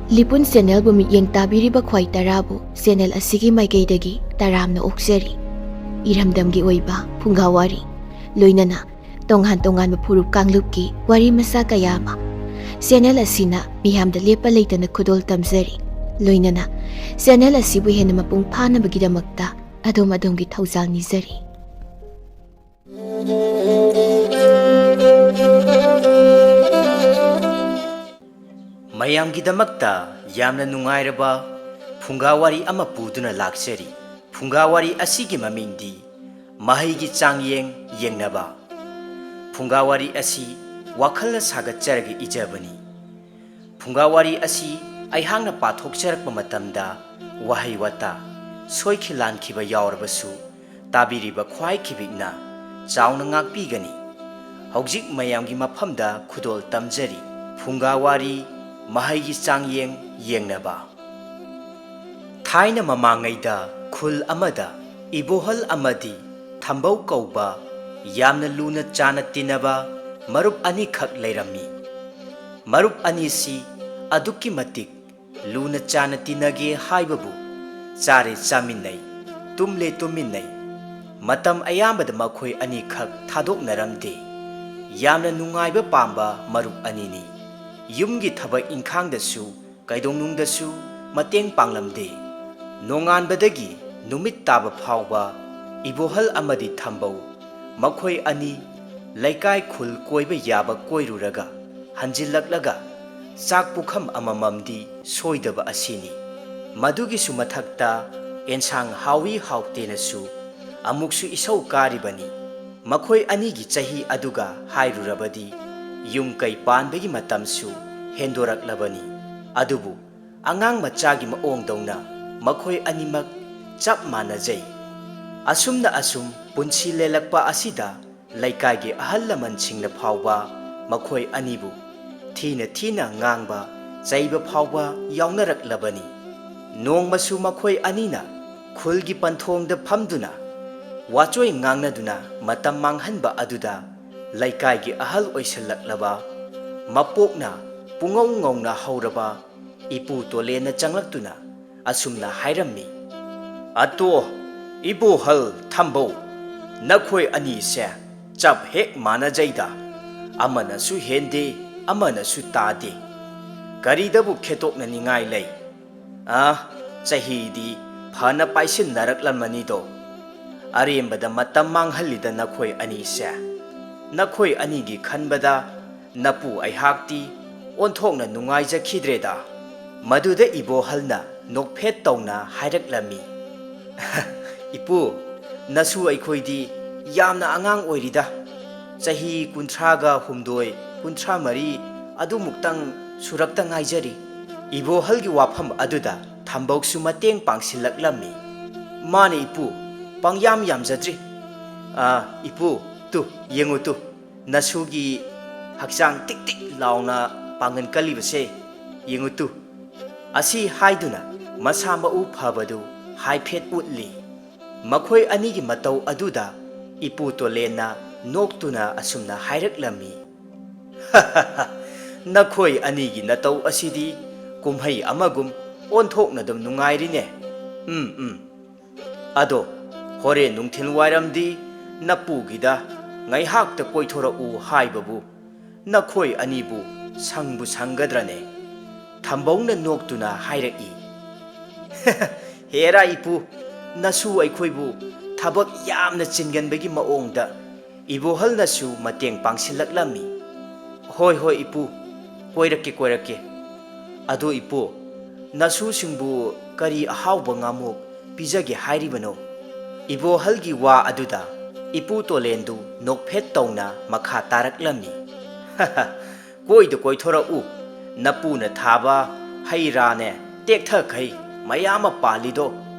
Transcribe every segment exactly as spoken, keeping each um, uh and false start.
ꯂꯤꯄꯨꯟ ꯆꯦꯅꯦꯜꯕꯨ ꯃꯤꯠꯌꯦꯡ ꯇꯥꯕꯤꯔꯤꯕ ꯈ꯭ꯋꯥꯏ ꯇꯔꯥꯕꯨ ꯆꯦꯅꯦꯜ ꯑꯁꯤꯒꯤ ꯃꯥꯏꯀꯩꯗꯒꯤ ꯇꯔꯥꯝꯅ ꯑꯣꯛꯆꯔꯤ꯫ ꯏꯔꯝꯗꯝꯒꯤ ꯑꯣꯏꯕ ꯐꯨꯡꯒꯥ ꯋꯥꯔꯤ, ꯂꯣꯏꯅꯅ ꯇꯣꯉꯥꯟ ꯇꯣꯉꯥꯟꯕ ꯐꯨꯔꯨꯞ ꯀꯥꯡꯂꯨꯞꯀꯤ ꯋꯥꯔꯤ ꯃꯆꯥ ꯀꯌꯥ ꯑꯃ ꯆꯦꯅꯦꯜ ꯑꯁꯤꯅ ꯃꯤꯌꯥꯝꯗ ꯂꯦꯞꯄ ꯂꯩꯇꯅ ꯈꯨꯗꯣꯜ ꯇꯝꯖꯔꯤ꯫ ꯂꯣꯏꯅꯅ ꯆꯦꯅꯦꯜ ꯑꯁꯤꯕꯨ ꯍꯦꯟꯅ ꯃꯄꯨꯡ ꯐꯥꯅꯕꯒꯤꯗꯃꯛꯇ ꯑꯗꯣꯝ ꯑꯗꯣꯝꯒꯤ ꯊꯧꯖꯥꯜ ꯅꯤꯖꯔꯤ꯫ ꯃꯌꯥꯝꯒꯤꯗꯃꯛꯇ ꯌꯥꯝꯅ ꯅꯨꯡꯉꯥꯏꯔꯕ ꯐꯨꯡꯒꯥ ꯋꯥꯔꯤ ꯑꯃ ꯄꯨꯗꯨꯅ ꯂꯥꯛꯆꯔꯤ꯫ ꯐꯨꯡꯒꯥ ꯋꯥꯔꯤ ꯑꯁꯤꯒꯤ ꯃꯃꯤꯡꯗꯤ ꯃꯍꯩꯒꯤ ꯆꯥꯡꯌꯦꯡ ꯌꯦꯡꯅꯕ꯫ ꯐꯨꯡꯒꯥ ꯋꯥꯔꯤ ꯑꯁꯤ ꯋꯥꯈꯜꯅ ꯁꯥꯒꯠꯆꯔꯒ ꯏꯖꯕꯅꯤ꯫ ꯐꯨꯡꯒꯥ ꯋꯥꯔꯤ ꯑꯁꯤ ꯑꯩꯍꯥꯛꯅ ꯄꯥꯊꯣꯛꯆꯔꯛꯄ ꯃꯇꯝꯗ ꯋꯥꯍꯩ ꯋꯥꯇꯥ ꯁꯣꯏꯈꯤ ꯂꯥꯟꯈꯤꯕ ꯌꯥꯎꯔꯕꯁꯨ ꯇꯥꯕꯤꯔꯤꯕ ꯈ꯭ꯋꯥꯏ ꯈꯤꯕꯤꯛꯅ ꯆꯥꯎꯅ ꯉꯥꯛꯄꯤꯒꯅꯤ꯫ ꯍꯧꯖꯤꯛ ꯃꯌꯥꯝꯒꯤ ꯃꯐꯝꯗ ꯈꯨꯗꯣꯜ ꯇꯝꯖꯔꯤ꯫ ꯐꯨꯡꯒꯥ ꯋꯥꯔꯤ ꯃꯍꯩꯒꯤ ꯆꯥꯡꯌꯦꯡ ꯌꯦꯡꯅꯕ꯫ ꯊꯥꯏꯅ ꯃꯃꯥꯡꯉꯩꯗ ꯈꯨꯜ ꯑꯃꯗ ꯏꯕꯣꯍꯜ ꯑꯃꯗꯤ ꯊꯝꯕꯧ ꯀꯧꯕ ꯌꯥꯝꯅ ꯂꯨꯅ ꯆꯥꯅ ꯇꯤꯟꯅꯕ ꯃꯔꯨꯞ ꯑꯅꯤꯈꯛ ꯂꯩꯔꯝꯃꯤ꯫ ꯃꯔꯨꯞ ꯑꯅꯤꯁꯤ ꯑꯗꯨꯛꯀꯤ ꯃꯇꯤꯛ ꯂꯨꯅ ꯆꯥꯅ ꯇꯤꯟꯅꯒꯦ ꯍꯥꯏꯕꯕꯨ ꯆꯥꯔꯦ ꯆꯥꯃꯤꯟꯅꯩ, ꯇꯨꯝꯂꯦ ꯇꯨꯝꯃꯤꯟꯅꯩ꯫ ꯃꯇꯝ ꯑꯌꯥꯝꯕꯗ ꯃꯈꯣꯏ ꯑꯅꯤꯈꯛ ꯊꯥꯗꯣꯛꯅꯔꯝꯗꯦ꯫ ꯌꯥꯝꯅ ꯅꯨꯡꯉꯥꯏꯕ ꯄꯥꯝꯕ ꯃꯔꯨꯞ ꯑꯅꯤꯅꯤ꯫ ꯌꯨꯝꯒꯤ ꯊꯕꯛ ꯏꯪꯈꯥꯡꯗꯁꯨ ꯀꯩꯗꯧꯅꯨꯡꯗꯁꯨ ꯃꯇꯦꯡ ꯄꯥꯡꯂꯝꯗꯦ꯫ ꯅꯣꯡꯉꯥꯟꯕꯗꯒꯤ ꯅꯨꯃꯤꯠ ꯇꯥꯕ ꯐꯥꯎꯕ ꯏꯕꯣꯍꯜ ꯑꯃꯗꯤ ꯊꯝꯕꯧ ꯃꯈꯣꯏ ꯑꯅꯤ ꯂꯩꯀꯥꯏ ꯈꯨꯜ ꯀꯣꯏꯕ ꯌꯥꯕ ꯀꯣꯏꯔꯨꯔꯒ ꯍꯟꯖꯤꯜꯂꯛꯂꯒ ꯆꯥꯛ ꯄꯨꯈꯝ ꯑꯃꯃꯝꯗꯤ ꯁꯣꯏꯗꯕ ꯑꯁꯤꯅꯤ꯫ ꯃꯗꯨꯒꯤꯁꯨ ꯃꯊꯛꯇ ꯑꯦꯟꯁꯥꯡ ꯍꯥꯎꯏ ꯍꯥꯎꯇꯦꯅꯁꯨ ꯑꯃꯨꯛꯁꯨ ꯏꯁꯧ ꯀꯥꯔꯤꯕꯅꯤ꯫ ꯃꯈꯣꯏ ꯑꯅꯤꯒꯤ ꯆꯍꯤ ꯑꯗꯨꯒ ꯍꯥꯏꯔꯨꯔꯕꯗꯤ ꯌꯨꯝ ꯀꯩ ꯄꯥꯟꯕꯒꯤ ꯃꯇꯝꯁꯨ ꯍꯦꯟꯗꯣꯔꯛꯂꯕꯅꯤ꯫ ꯑꯗꯨꯕꯨ ꯑꯉꯥꯡ ꯃꯆꯥꯒꯤ ꯃꯑꯣꯡꯗꯧꯅ ꯃꯈꯣꯏ ꯑꯅꯤꯃꯛ ꯆꯞ ꯃꯥꯟꯅꯖꯩ꯫ ꯑꯁꯨꯝꯅ ꯑꯁꯨꯝ ꯄꯨꯟꯁꯤ ꯂꯦꯜꯂꯛꯄ ꯑꯁꯤꯗ ꯂꯩꯀꯥꯏꯒꯤ ꯑꯍꯜ ꯂꯃꯟꯁꯤꯡꯅ ꯐꯥꯎꯕ ꯃꯈꯣꯏ ꯑꯅꯤꯕꯨ ꯊꯤꯅ ꯊꯤꯅ ꯉꯥꯡꯕ, ꯆꯩꯕ ꯐꯥꯎꯕ ꯌꯥꯎꯅꯔꯛꯂꯕꯅꯤ꯫ ꯅꯣꯡꯃꯁꯨ ꯃꯈꯣꯏ ꯑꯅꯤꯅ ꯈꯨꯜꯒꯤ ꯄꯟꯊꯣꯡꯗ ꯐꯝꯗꯨꯅ ꯋꯥꯆꯣꯏ ꯉꯥꯡꯅꯗꯨꯅ ꯃꯇꯝ ꯃꯥꯡꯍꯟꯕ ꯑꯗꯨꯗ ꯂꯩꯀꯥꯏꯒꯤ ꯑꯍꯜ ꯑꯣꯏꯁꯜꯂꯛꯂꯕ ꯃꯄꯣꯛꯅ ꯄꯨꯡꯉꯧ ꯉꯧꯅ ꯍꯧꯔꯕ ꯏꯄꯨ ꯇꯣꯂꯦꯟꯅ ꯆꯪꯂꯛꯇꯨꯅ ꯑꯁꯨꯝꯅ ꯍꯥꯏꯔꯝꯃꯤ, "ꯑꯇꯣ, ꯏꯕꯣꯍꯜ ꯊꯝꯕꯧ, ꯅꯈꯣꯏ ꯑꯅꯤꯁꯦ ꯆꯞ ꯍꯦꯛ ꯃꯥꯟꯅꯖꯩꯗ꯫ ꯑꯃꯅꯁꯨ ꯍꯦꯟꯗꯦ, ꯑꯃꯅꯁꯨ ꯇꯥꯗꯦ꯫ ꯀꯔꯤꯗꯕꯨ ꯈꯦꯠꯇꯣꯛꯅꯅꯤꯡꯉꯥꯏ ꯂꯩ? ꯑ, ꯆꯍꯤꯗꯤ ꯐꯅ ꯄꯥꯏꯁꯤꯟꯅꯔꯛꯂꯝꯃꯅꯤꯗꯣ꯫ ꯑꯔꯦꯝꯕꯗ ꯃꯇꯝ ꯃꯥꯡꯍꯜꯂꯤꯗ ꯅꯈꯣꯏ ꯑꯅꯤꯁꯦ꯫ ꯅꯈꯣꯏ ꯑꯅꯤꯒꯤ ꯈꯟꯕꯗ ꯅꯄꯨ ꯑꯩꯍꯥꯛꯇꯤ ꯑꯣꯟꯊꯣꯛꯅ ꯅꯨꯡꯉꯥꯏꯖꯈꯤꯗ꯭ꯔꯦꯗ꯫" ꯃꯗꯨꯗ ꯏꯕꯣꯍꯜꯅ ꯅꯣꯛꯐꯦꯠ ꯇꯧꯅ ꯍꯥꯏꯔꯛꯂꯝꯃꯤ, "ꯏꯄꯨ, ꯅꯁꯨ ꯑꯩꯈꯣꯏꯗꯤ ꯌꯥꯝꯅ ꯑꯉꯥꯡ ꯑꯣꯏꯔꯤꯗ꯫ ꯆꯍꯤ ꯀꯨꯟꯊ꯭ꯔꯥꯒ ꯍꯨꯝꯗꯣꯏ, ꯀꯨꯟꯊ꯭ꯔꯥ ꯃꯔꯤ ꯑꯗꯨꯃꯨꯛꯇꯪ ꯁꯨꯔꯛꯇ ꯉꯥꯏꯖꯔꯤ꯫" ꯏꯕꯣꯍꯜꯒꯤ ꯋꯥꯐꯝ ꯑꯗꯨꯗ ꯊꯝꯕꯧꯁꯨ ꯃꯇꯦꯡ ꯄꯥꯡꯁꯤꯜꯂꯛꯂꯝꯃꯤ꯫ "ꯃꯥꯅꯦ ꯏꯄꯨ, ꯄꯪꯌꯥꯝ ꯌꯥꯝꯖꯗ꯭ꯔꯤ꯫ ꯑꯥ, ꯏꯄꯨ, ꯇꯨ, ꯌꯦꯡꯉꯨ ꯇꯨ, ꯅꯁꯨꯒꯤ ꯍꯛꯆꯥꯡ ꯇꯤꯛ ꯇꯤꯛ ꯂꯥꯎꯅ ꯄꯥꯡꯒꯟ ꯀꯜꯂꯤꯕꯁꯦ ꯌꯦꯡꯉꯨ ꯇꯨ꯫" ꯑꯁꯤ ꯍꯥꯏꯗꯨꯅ ꯃꯁꯥ ꯃꯎ ꯐꯕꯗꯨ ꯍꯥꯏꯐꯦꯠ ꯎꯠꯂꯤ꯫ ꯃꯈꯣꯏ ꯑꯅꯤꯒꯤ ꯃꯇꯧ ꯑꯗꯨꯗ ꯏꯄꯨ ꯇꯣꯂꯦꯟꯅ ꯅꯣꯛꯇꯨꯅ ꯑꯁꯨꯝꯅ ꯍꯥꯏꯔꯛꯂꯝꯃꯤ, "ꯅꯈꯣꯏ ꯑꯅꯤꯒꯤ ꯅꯇꯧ ꯑꯁꯤꯗꯤ ꯀꯨꯝꯍꯩ ꯑꯃꯒꯨꯝ ꯑꯣꯟꯊꯣꯛꯅꯗꯨꯝ ꯅꯨꯡꯉꯥꯏꯔꯤꯅꯦ꯫ ꯎꯝ, ꯎꯝ꯫ ꯑꯗꯣ ꯍꯣꯔꯦꯟ ꯅꯨꯡꯊꯤꯜ ꯋꯥꯏꯔꯝꯗꯤ ꯅꯄꯨꯒꯤꯗ ꯉꯥꯏꯍꯥꯛꯇ ꯀꯣꯏꯊꯣꯔꯛꯎ ꯍꯥꯏꯕꯕꯨ ꯅꯈꯣꯏ ꯑꯅꯤꯕꯨ ꯁꯪꯕꯨ ꯁꯪꯒꯗ꯭ꯔꯅꯦ?" ꯊꯝꯕꯧꯅ ꯅꯣꯛꯇꯨꯅ ꯍꯥꯏꯔꯛꯏ꯫ "ꯍꯦꯔꯥ ꯏꯄꯨ, ꯅꯁꯨ ꯑꯩꯈꯣꯏꯕꯨ ꯊꯕꯛ ꯌꯥꯝꯅ ꯆꯤꯟꯒꯟꯕꯒꯤ ꯃꯑꯣꯡꯗ ꯏꯕꯣꯍꯜꯅꯁꯨ ꯃꯇꯦꯡ ꯄꯥꯡꯁꯤꯜꯂꯛꯂꯝꯃꯤ꯫" "ꯍꯣꯏ, ꯍꯣꯏ ꯏꯄꯨ, ꯀꯣꯏꯔꯛꯀꯦ, ꯀꯣꯏꯔꯛꯀꯦ꯫ ꯑꯗꯣ ꯏꯄꯨ, ꯅꯁꯨꯁꯤꯡꯕꯨ ꯀꯔꯤ ꯑꯍꯥꯎꯕ ꯉꯥꯃꯣꯛ ꯄꯤꯖꯒꯦ ꯍꯥꯏꯔꯤꯕꯅꯣ?" ꯏꯕꯣꯍꯜꯒꯤ ꯋꯥ ꯑꯗꯨꯗ ꯏꯄꯨ ꯇꯣꯂꯦꯟꯗꯨ ꯅꯣꯛꯐꯦꯠ ꯇꯧꯅ ꯃꯈꯥ ꯇꯥꯔꯛꯂꯝꯃꯤ, "ꯀꯣꯏꯗ ꯀꯣꯏꯊꯣꯔꯛꯎ꯫ ꯅꯄꯨꯅ ꯊꯥꯕ ꯍꯩ ꯔꯥꯅꯦ ꯇꯦꯛꯊꯈꯩ ꯃꯌꯥꯝ ꯑꯃ ꯄꯥꯜꯂꯤꯗꯣ,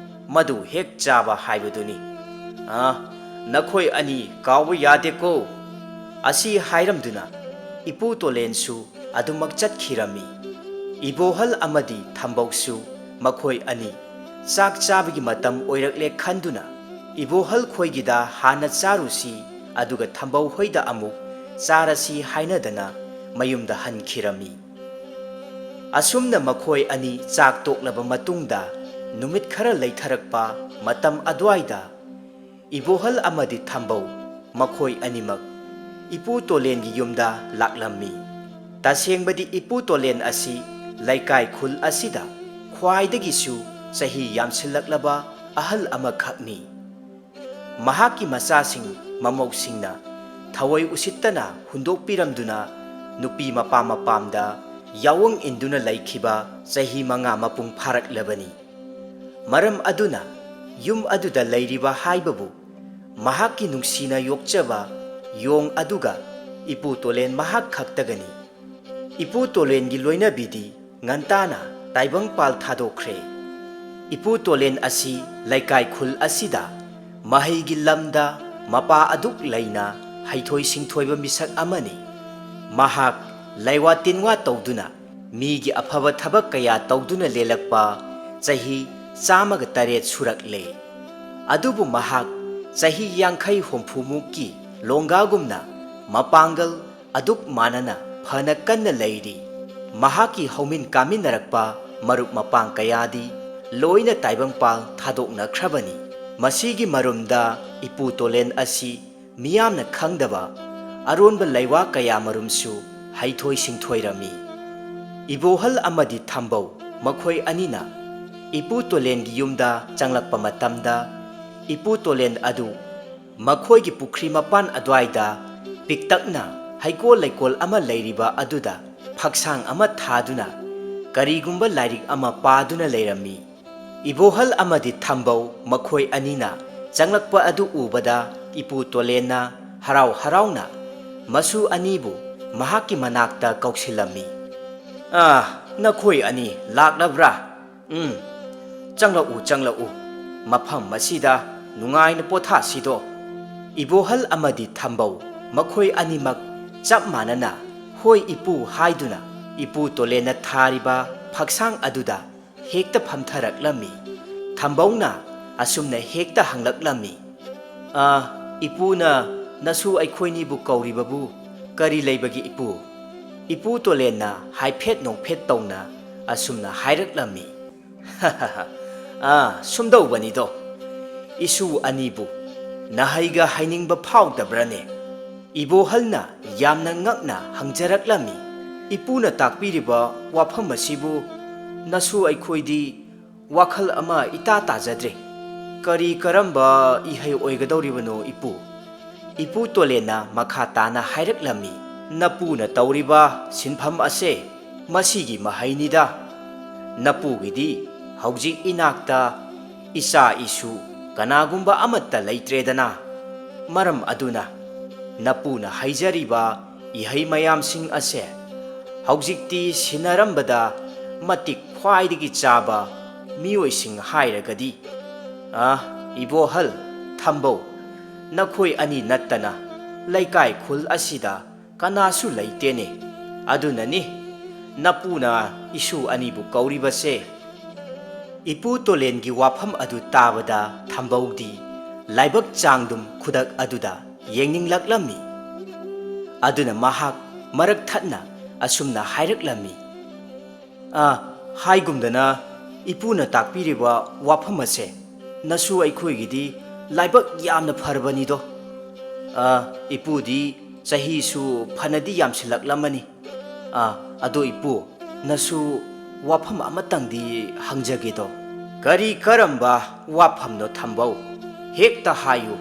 ꯃꯗꯨ ꯍꯦꯛ ꯆꯥꯕ ꯍꯥꯏꯕꯗꯨꯅꯤ꯫ ꯑꯥ, ꯅꯈꯣꯏ ꯑꯅꯤ ꯀꯥꯎꯕ ꯌꯥꯗꯦꯀꯣ꯫" ꯑꯁꯤ ꯍꯥꯏꯔꯝꯗꯨꯅ ꯏꯄꯨ ꯇꯣꯂꯦꯟꯁꯨ ꯑꯗꯨꯃꯛ ꯆꯠꯈꯤꯔꯝꯃꯤ꯫ ꯏꯕꯣꯍꯜ ꯑꯃꯗꯤ ꯊꯝꯕꯧꯁꯨ ꯃꯈꯣꯏ ꯑꯅꯤ ꯆꯥꯛ ꯆꯥꯕꯒꯤ ꯃꯇꯝ ꯑꯣꯏꯔꯛꯂꯦ ꯈꯟꯗꯨꯅ ꯏꯕꯣꯍꯜ ꯈꯣꯏꯒꯤꯗ ꯍꯥꯟꯅ ꯆꯥꯔꯨꯁꯤ, ꯑꯗꯨꯒ ꯊꯝꯕꯧ ꯍꯣꯏꯗ ꯑꯃꯨꯛ ꯆꯥꯔꯁꯤ ꯍꯥꯏꯅꯗꯅ ꯃꯌꯨꯝꯗ ꯍꯟꯈꯤꯔꯝꯃꯤ꯫ ꯑꯁꯨꯝꯅ ꯃꯈꯣꯏ ꯑꯅꯤ ꯆꯥꯛ ꯇꯣꯛꯂꯕ ꯃꯇꯨꯡꯗ ꯅꯨꯃꯤꯠ ꯈꯔ ꯂꯩꯊꯔꯛꯄ ꯃꯇꯝ ꯑꯗꯨꯋꯥꯏꯗ ꯏꯕꯣꯍꯜ ꯑꯃꯗꯤ ꯊꯝꯕꯧ ꯃꯈꯣꯏ ꯑꯅꯤꯃꯛ ꯏꯄꯨ ꯇꯣꯂꯦꯟꯒꯤ ꯌꯨꯝꯗ ꯂꯥꯛꯂꯝꯃꯤ꯫ ꯇꯁꯦꯡꯕꯗꯤ ꯏꯄꯨ ꯇꯣꯂꯦꯟ ꯑꯁꯤ ꯂꯩꯀꯥꯏ ꯈꯨꯜ ꯑꯁꯤꯗ ꯈ꯭ꯋꯥꯏꯗꯒꯤꯁꯨ ꯆꯍꯤ ꯌꯥꯝꯁꯤꯜꯂꯛꯂꯕ ꯑꯍꯜ ꯑꯃꯈꯛꯅꯤ꯫ ꯃꯍꯥꯛꯀꯤ ꯃꯆꯥꯁꯤꯡ ꯃꯃꯧꯁꯤꯡꯅ ꯊꯑꯣꯏ ꯎꯁꯤꯠꯇꯅ ꯍꯨꯟꯗꯣꯛꯄꯤꯔꯝꯗꯨꯅ ꯅꯨꯄꯤ ꯃꯄꯥꯝ ꯃꯄꯥꯝꯗ ꯌꯥꯑꯣꯡ ꯏꯟꯗꯨꯅ ꯂꯩꯈꯤꯕ ꯆꯍꯤ ꯃꯉꯥ ꯃꯄꯨꯡ ꯐꯥꯔꯛꯂꯕꯅꯤ꯫ ꯃꯔꯝ ꯑꯗꯨꯅ ꯌꯨꯝ ꯑꯗꯨꯗ ꯂꯩꯔꯤꯕ ꯍꯥꯏꯕꯕꯨ ꯃꯍꯥꯛꯀꯤ ꯅꯨꯡꯁꯤꯅ ꯌꯣꯛꯆꯕ ꯌꯣꯡ ꯑꯗꯨꯒ ꯏꯄꯨ ꯇꯣꯂꯦꯟ ꯃꯍꯥꯛ ꯈꯛꯇꯒꯅꯤ꯫ ꯏꯄꯨ ꯇꯣꯂꯦꯟꯒꯤ ꯂꯣꯏꯅꯕꯤꯗꯤ ꯉꯟꯇꯥꯅ ꯇꯥꯏꯕꯪꯄꯥꯜ ꯊꯥꯗꯣꯛꯈ꯭ꯔꯦ꯫ ꯏꯄꯨ ꯇꯣꯂꯦꯟ ꯑꯁꯤ ꯂꯩꯀꯥꯏ ꯈꯨꯜ ꯑꯁꯤꯗ ꯃꯍꯩꯒꯤ ꯂꯝꯗ ꯃꯄꯥ ꯑꯗꯨꯛ ꯂꯩꯅ ꯍꯩꯊꯣꯏ ꯁꯤꯡꯊꯣꯏꯕ ꯃꯤꯁꯛ ꯑꯃꯅꯤ꯫ ꯃꯍꯥꯛ ꯂꯩꯋꯥ ꯇꯤꯟꯋꯥ ꯇꯧꯗꯨꯅ ꯃꯤꯒꯤ ꯑꯐꯕ ꯊꯕꯛ ꯀꯌꯥ ꯇꯧꯗꯨꯅ ꯂꯦꯜꯂꯛꯄ ꯆꯍꯤ ꯆꯥꯝꯃꯒ ꯇꯔꯦꯠ ꯁꯨꯔꯛꯂꯦ꯫ ꯑꯗꯨꯕꯨ ꯃꯍꯥꯛ ꯆꯍꯤ ꯌꯥꯡꯈꯩ ꯍꯨꯝꯐꯨꯃꯨꯛꯀꯤ ꯂꯣꯡꯒꯥꯒꯨꯝꯅ ꯃꯄꯥꯡꯒꯜ ꯑꯗꯨꯛ ꯃꯥꯟꯅꯅ ꯐꯅ ꯀꯟꯅ ꯂꯩꯔꯤ꯫ ꯃꯍꯥꯛꯀꯤ ꯍꯧꯃꯤꯟ ꯀꯥꯃꯤꯟꯅꯔꯛꯄ ꯃꯔꯨꯞ ꯃꯄꯥꯡ ꯀꯌꯥꯗꯤ ꯂꯣꯏꯅ ꯇꯥꯏꯕꯪꯄꯥꯜ ꯊꯥꯗꯣꯛꯅꯈ꯭ꯔꯕꯅꯤ꯫ ꯃꯁꯤꯒꯤ ꯃꯔꯨꯝꯗ ꯏꯄꯨ ꯇꯣꯂꯦꯟ ꯑꯁꯤ ꯃꯤꯌꯥꯝꯅ ꯈꯪꯗꯕ ꯑꯔꯣꯟꯕ ꯂꯩꯋꯥ ꯀꯌꯥ ꯃꯔꯨꯝꯁꯨ ꯍꯩꯊꯣꯏ ꯁꯤꯡꯊꯣꯏꯔꯝꯃꯤ꯫ ꯏꯕꯣꯍꯜ ꯑꯃꯗꯤ ꯊꯝꯕꯧ ꯃꯈꯣꯏ ꯑꯅꯤꯅ ꯏꯄꯨ ꯇꯣꯂꯦꯟꯒꯤ ꯌꯨꯝꯗ ꯆꯪꯂꯛꯄ ꯃꯇꯝꯗ ꯏꯄꯨ ꯇꯣꯂꯦꯟ ꯑꯗꯨ ꯃꯈꯣꯏꯒꯤ ꯄꯨꯈ꯭ꯔꯤ ꯃꯄꯥꯟ ꯑꯗꯨꯋꯥꯏꯗ ꯄꯤꯛꯇꯛꯅ ꯍꯩꯀꯣꯜ ꯂꯩꯀꯣꯜ ꯑꯃ ꯂꯩꯔꯤꯕ ꯑꯗꯨꯗ ꯐꯛꯁꯥꯡ ꯑꯃ ꯊꯥꯗꯨꯅ ꯀꯔꯤꯒꯨꯝꯕ ꯂꯥꯏꯔꯤꯛ ꯑꯃ ꯄꯥꯗꯨꯅ ꯂꯩꯔꯝꯃꯤ꯫ ꯏꯕꯣꯍꯜ ꯑꯃꯗꯤ ꯊꯝꯕꯧ ꯃꯈꯣꯏ ꯑꯅꯤꯅ ꯆꯪꯂꯛꯄ ꯑꯗꯨ ꯎꯕꯗ ꯏꯄꯨ ꯇꯣꯂꯦꯟꯅ ꯍꯔꯥꯎ ꯍꯔꯥꯎꯅ ꯃꯁꯨ ꯑꯅꯤꯕꯨ ꯃꯍꯥꯛꯀꯤ ꯃꯅꯥꯛꯇ ꯀꯧꯁꯤꯜꯂꯝꯃꯤ꯫ "ꯑꯥ, ꯅꯈꯣꯏ ꯑꯅꯤ ꯂꯥꯛꯂꯕ꯭ꯔꯥ? ꯎꯝ, ꯆꯪꯂꯛꯎ, ꯆꯪꯂꯛꯎ꯫ ꯃꯐꯝ ꯑꯁꯤꯗ ꯅꯨꯡꯉꯥꯏꯅ ꯄꯣꯊꯥꯁꯤꯗꯣ꯫" ꯏꯕꯣꯍꯜ ꯑꯃꯗꯤ ꯊꯝꯕꯧ ꯃꯈꯣꯏ ꯑꯅꯤꯃꯛ ꯆꯞ ꯃꯥꯟꯅꯅ "ꯍꯣꯏ ꯏꯄꯨ" ꯍꯥꯏꯗꯨꯅ ꯏꯄꯨ ꯇꯣꯂꯦꯟꯅ ꯊꯥꯔꯤꯕ ꯐꯛꯁꯥꯡ ꯑꯗꯨꯗ ꯍꯦꯛꯇ ꯐꯝꯊꯔꯛꯂꯝꯃꯤ꯫ ꯊꯝꯕꯧꯅ ꯑꯁꯨꯝꯅ ꯍꯦꯛꯇ ꯍꯪꯂꯛꯂꯝꯃꯤ, "ꯑ, ꯏꯄꯨꯅ ꯅꯁꯨ ꯑꯩꯈꯣꯏꯅꯤꯕꯨ ꯀꯧꯔꯤꯕꯕꯨ ꯀꯔꯤ ꯂꯩꯕꯒꯦ ꯏꯄꯨ?" ꯏꯄꯨ ꯇꯣꯂꯦꯟꯅ ꯍꯥꯏꯐꯦꯠ ꯅꯣꯛꯐꯦꯠ ꯇꯧꯅ ꯑꯁꯨꯝꯅ ꯍꯥꯏꯔꯛꯂꯝꯃꯤ꯫ "ꯑꯥ, ꯁꯨꯝꯗꯧꯕꯅꯤꯗꯣ, ꯏꯁꯨ ꯑꯅꯤꯕꯨ ꯅꯍꯩꯒ ꯍꯩꯅꯤꯡꯕ ꯐꯥꯎꯗꯕ꯭ꯔꯅꯦ?" ꯏꯕꯣꯍꯜꯅ ꯌꯥꯝꯅ ꯉꯛꯅ ꯍꯪꯖꯔꯛꯂꯝꯃꯤ꯫ "ꯏꯄꯨꯅ ꯇꯥꯛꯄꯤꯔꯤꯕ ꯋꯥꯐꯝ ꯑꯁꯤꯕꯨ ꯅꯁꯨ ꯑꯩꯈꯣꯏꯗꯤ ꯋꯥꯈꯜ ꯑꯃ ꯏꯇꯥ ꯇꯥꯖꯗ꯭ꯔꯦ꯫ ꯀꯔꯤ ꯀꯔꯝꯕ ꯏꯍꯩ ꯑꯣꯏꯒꯗꯧꯔꯤꯕꯅꯣ, ꯏꯄꯨ?" ꯏꯄꯨ ꯇꯣꯂꯦꯟꯅ ꯃꯈꯥ ꯇꯥꯅ ꯍꯥꯏꯔꯛꯂꯝꯃꯤ, "ꯅꯄꯨꯅ ꯇꯧꯔꯤꯕ ꯁꯤꯟꯐꯝ ꯑꯁꯦ ꯃꯁꯤꯒꯤ ꯃꯍꯩꯅꯤꯗ꯫ ꯅꯄꯨꯒꯤꯗꯤ ꯍꯧꯖꯤꯛ ꯏꯅꯥꯛꯇ ꯏꯆꯥ ꯏꯁꯨ ꯀꯅꯥꯒꯨꯝꯕ ꯑꯃꯠꯇ ꯂꯩꯇ꯭ꯔꯦꯗꯅ꯫ ꯃꯔꯝ ꯑꯗꯨꯅ ꯅꯄꯨꯅ ꯍꯩꯖꯔꯤꯕ ꯏꯍꯩ ꯃꯌꯥꯝꯁꯤꯡ ꯑꯁꯦ ꯍꯧꯖꯤꯛꯇꯤ ꯁꯤꯟꯅꯔꯝꯕꯗ ꯃꯇꯤꯛ ꯈ꯭ꯋꯥꯏꯗꯒꯤ ꯆꯥꯕ ꯃꯤꯑꯣꯏꯁꯤꯡ ꯍꯥꯏꯔꯒꯗꯤ, ꯑ, ꯏꯕꯣꯍꯜ, ꯊꯝꯕꯧ, ꯅꯈꯣꯏ ꯑꯅꯤ ꯅꯠꯇꯅ ꯂꯩꯀꯥꯏ ꯈꯨꯜ ꯑꯁꯤꯗ ꯀꯅꯥꯁꯨ ꯂꯩꯇꯦꯅꯦ꯫ ꯑꯗꯨꯅꯅꯤ ꯅꯄꯨꯅ ꯏꯁꯨ ꯑꯅꯤꯕꯨ ꯀꯧꯔꯤꯕꯁꯦ꯫" ꯏꯄꯨ ꯇꯣꯂꯦꯟꯒꯤ ꯋꯥꯐꯝ ꯑꯗꯨ ꯇꯥꯕꯗ ꯊꯝꯕꯧꯗꯤ ꯂꯥꯏꯕꯛ ꯆꯥꯡꯗꯨꯝ ꯈꯨꯗꯛ ꯑꯗꯨꯗ ꯌꯦꯡꯅꯤꯡꯂꯛꯂꯝꯃꯤ꯫ ꯑꯗꯨꯅ ꯃꯍꯥꯛ ꯃꯔꯛ ꯊꯠꯅ ꯑꯁꯨꯝꯅ ꯍꯥꯏꯔꯛꯂꯝꯃꯤ, "ꯑ, ꯍꯥꯏꯒꯨꯝꯗꯅ ꯏꯄꯨꯅ ꯇꯥꯛꯄꯤꯔꯤꯕ ꯋꯥꯐꯝ ꯑꯁꯦ ꯅꯁꯨ ꯑꯩꯈꯣꯏꯒꯤꯗꯤ ꯂꯥꯏꯕꯛ ꯌꯥꯝꯅ ꯐꯔꯕꯅꯤꯗꯣ꯫ ꯑ, ꯏꯄꯨꯗꯤ ꯆꯍꯤꯁꯨ ꯐꯅꯗꯤ ꯌꯥꯝꯁꯤꯜꯂꯛꯂꯝꯃꯅꯤ꯫ ꯑ, ꯑꯗꯣ ꯏꯄꯨ, ꯅꯁꯨ ꯋꯥꯐꯝ ꯑꯃꯇꯪꯗꯤ ꯍꯪꯖꯒꯦꯗꯣ꯫" "ꯀꯔꯤ ꯀꯔꯝꯕ ꯋꯥꯐꯝꯅꯣ ꯊꯝꯕꯧ? ꯍꯦꯛꯇ ꯍꯥꯏꯌꯨ꯫"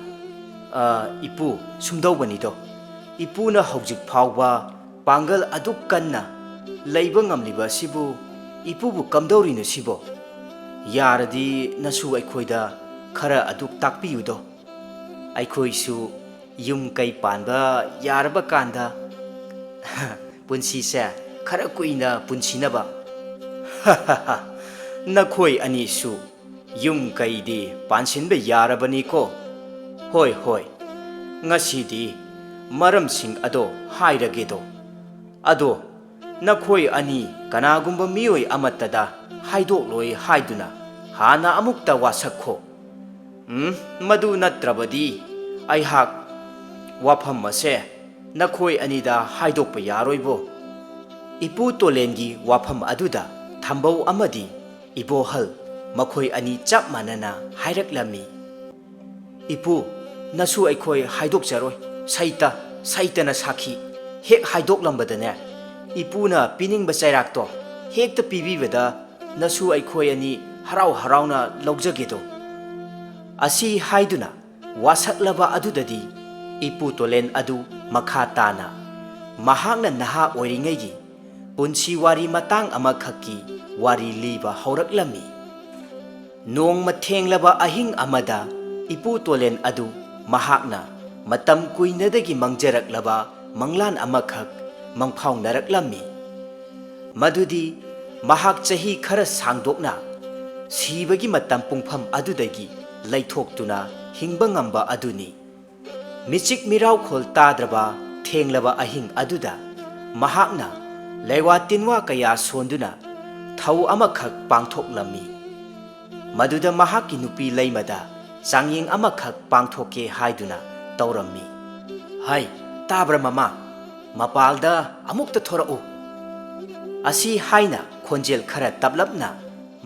"ꯑ, ꯏꯄꯨ, ꯁꯨꯝꯗꯧꯕꯅꯤꯗꯣ, ꯏꯄꯨꯅ ꯍꯧꯖꯤꯛ ꯐꯥꯎꯕ ꯄꯥꯡꯒꯜ ꯑꯗꯨꯛ ꯀꯟꯅ ꯂꯩꯕ ꯉꯝꯂꯤꯕ ꯑꯁꯤꯕꯨ ꯏꯄꯨꯕꯨ ꯀꯝꯗꯧꯔꯤꯅꯣ ꯁꯤꯕꯣ? ꯌꯥꯔꯗꯤ ꯅꯁꯨ ꯑꯩꯈꯣꯏꯗ ꯈꯔ ꯑꯗꯨꯛ ꯇꯥꯛꯄꯤꯌꯨꯗꯣ꯫ ꯑꯩꯈꯣꯏꯁꯨ ꯌꯨꯝ ꯀꯩ ꯄꯥꯟꯕ ꯌꯥꯔꯕ ꯀꯥꯟꯗ ꯄꯨꯟꯁꯤꯁꯦ ꯈꯔ ꯀꯨꯏꯅ ꯄꯨꯟꯁꯤꯅꯕ꯫" "ꯅꯈꯣꯏ ꯑꯅꯤꯁꯨ ꯌꯨꯝ ꯀꯩꯗꯤ ꯄꯥꯟꯁꯤꯟꯕ ꯌꯥꯔꯕꯅꯤꯀꯣ?" "ꯍꯣꯏ, ꯍꯣꯏ, ꯉꯁꯤꯗꯤ ꯃꯔꯝꯁꯤꯡ ꯑꯗꯣ ꯍꯥꯏꯔꯒꯦꯗꯣ꯫ ꯑꯗꯣ ꯅꯈꯣꯏ ꯑꯅꯤ ꯀꯅꯥꯒꯨꯝꯕ ꯃꯤꯑꯣꯏ ꯑꯃꯠꯇꯗ ꯍꯥꯏꯗꯣꯛꯂꯣꯏ ꯍꯥꯏꯗꯨꯅ ꯍꯥꯟꯅ ꯑꯃꯨꯛꯇ ꯋꯥꯁꯛꯈꯣ꯫ ꯎꯝ, ꯃꯗꯨ ꯅꯠꯇ꯭ꯔꯕꯗꯤ ꯑꯩꯍꯥꯛ ꯋꯥꯐꯝ ꯑꯁꯦ ꯅꯈꯣꯏ ꯑꯅꯤꯗ ꯍꯥꯏꯗꯣꯛꯄ ꯌꯥꯔꯣꯏꯕꯣ꯫" ꯏꯄꯨ ꯇꯣꯂꯦꯟꯒꯤ ꯋꯥꯐꯝ ꯑꯗꯨꯗ ꯊꯝꯕꯧ ꯑꯃꯗꯤ ꯏꯕꯣꯍꯜ ꯃꯈꯣꯏ ꯑꯅꯤ ꯆꯞ ꯃꯥꯟꯅꯅ ꯍꯥꯏꯔꯛꯂꯝꯃꯤ, "ꯏꯄꯨ, ꯅꯁꯨ ꯑꯩꯈꯣꯏ ꯍꯥꯏꯗꯣꯛꯆꯔꯣꯏ, ꯁꯩꯇ, ꯁꯩꯇꯅ ꯁꯥꯈꯤ꯫ ꯍꯦꯛ ꯍꯥꯏꯗꯣꯛꯂꯝꯕꯗꯅꯦ, ꯏꯄꯨꯅ ꯄꯤꯅꯤꯡꯕ ꯆꯩꯔꯥꯛꯇꯣ ꯍꯦꯛꯇ ꯄꯤꯕꯤꯕꯗ ꯅꯁꯨ ꯑꯩꯈꯣꯏ ꯑꯅꯤ ꯍꯔꯥꯎ ꯍꯔꯥꯎꯅ ꯂꯧꯖꯒꯦꯗꯣ"꯫ ꯑꯁꯤ ꯍꯥꯏꯗꯨꯅ ꯋꯥꯁꯛꯂꯕ ꯑꯗꯨꯗꯗꯤ ꯏꯄꯨ ꯇꯣꯂꯦꯟ ꯑꯗꯨ ꯃꯈꯥ ꯇꯥꯅ ꯃꯍꯥꯛꯅ ꯅꯍꯥ ꯑꯣꯏꯔꯤꯉꯩꯒꯤ ꯄꯨꯟꯁꯤ ꯋꯥꯔꯤ ꯃꯇꯥꯡ ꯑꯃꯈꯛꯀꯤ ꯋꯥꯔꯤ ꯂꯤꯕ ꯍꯧꯔꯛꯂꯝꯃꯤ꯫ ꯅꯣꯡꯃ ꯊꯦꯡꯂꯕ ꯑꯍꯤꯡ ꯑꯃꯗ ꯏꯄꯨ ꯇꯣꯂꯦꯟ ꯑꯗꯨ ꯃꯍꯥꯛꯅ ꯃꯇꯝ ꯀꯨꯏꯅꯗꯒꯤ ꯃꯪꯖꯔꯛꯂꯕ ꯃꯪꯂꯥꯟ ꯑꯃꯈꯛ ꯃꯪꯐꯥꯎꯅꯔꯛꯂꯝꯃꯤ꯫ ꯃꯗꯨꯗꯤ ꯃꯍꯥꯛ ꯆꯍꯤ ꯈꯔ ꯁꯥꯡꯗꯣꯛꯅ ꯁꯤꯕꯒꯤ ꯃꯇꯝ ꯄꯨꯡꯐꯝ ꯑꯗꯨꯗꯒꯤ ꯂꯩꯊꯣꯛꯇꯨꯅ ꯍꯤꯡꯕ ꯉꯝꯕ ꯑꯗꯨꯅꯤ꯫ ꯃꯤꯆꯤꯛ ꯃꯤꯔꯥꯎꯈꯣꯜ ꯇꯥꯗ꯭ꯔꯕ ꯊꯦꯡꯂꯕ ꯑꯍꯤꯡ ꯑꯗꯨꯗ ꯃꯍꯥꯛꯅ ꯂꯩꯋꯥ ꯇꯤꯟꯋꯥ ꯀꯌꯥ ꯁꯣꯟꯗꯨꯅ ꯊꯧ ꯑꯃꯈꯛ ꯄꯥꯡꯊꯣꯛꯂꯝꯃꯤ꯫ ꯃꯗꯨꯗ ꯃꯍꯥꯛꯀꯤ ꯅꯨꯄꯤ ꯂꯩꯃꯗ ꯆꯥꯡꯌꯦꯡ ꯑꯃꯈꯛ ꯄꯥꯡꯊꯣꯛꯀꯦ ꯍꯥꯏꯗꯨꯅ ꯇꯧꯔꯝꯃꯤ꯫ "ꯍꯥꯏ, ꯇꯥꯕ꯭ꯔꯥ ꯃꯃꯥ? ꯃꯄꯥꯜꯗ ꯑꯃꯨꯛꯇ ꯊꯣꯔꯛꯎ!" ꯑꯁꯤ ꯍꯥꯏꯅ ꯈꯣꯟꯖꯦꯜ ꯈꯔ ꯇꯞꯂꯞꯅ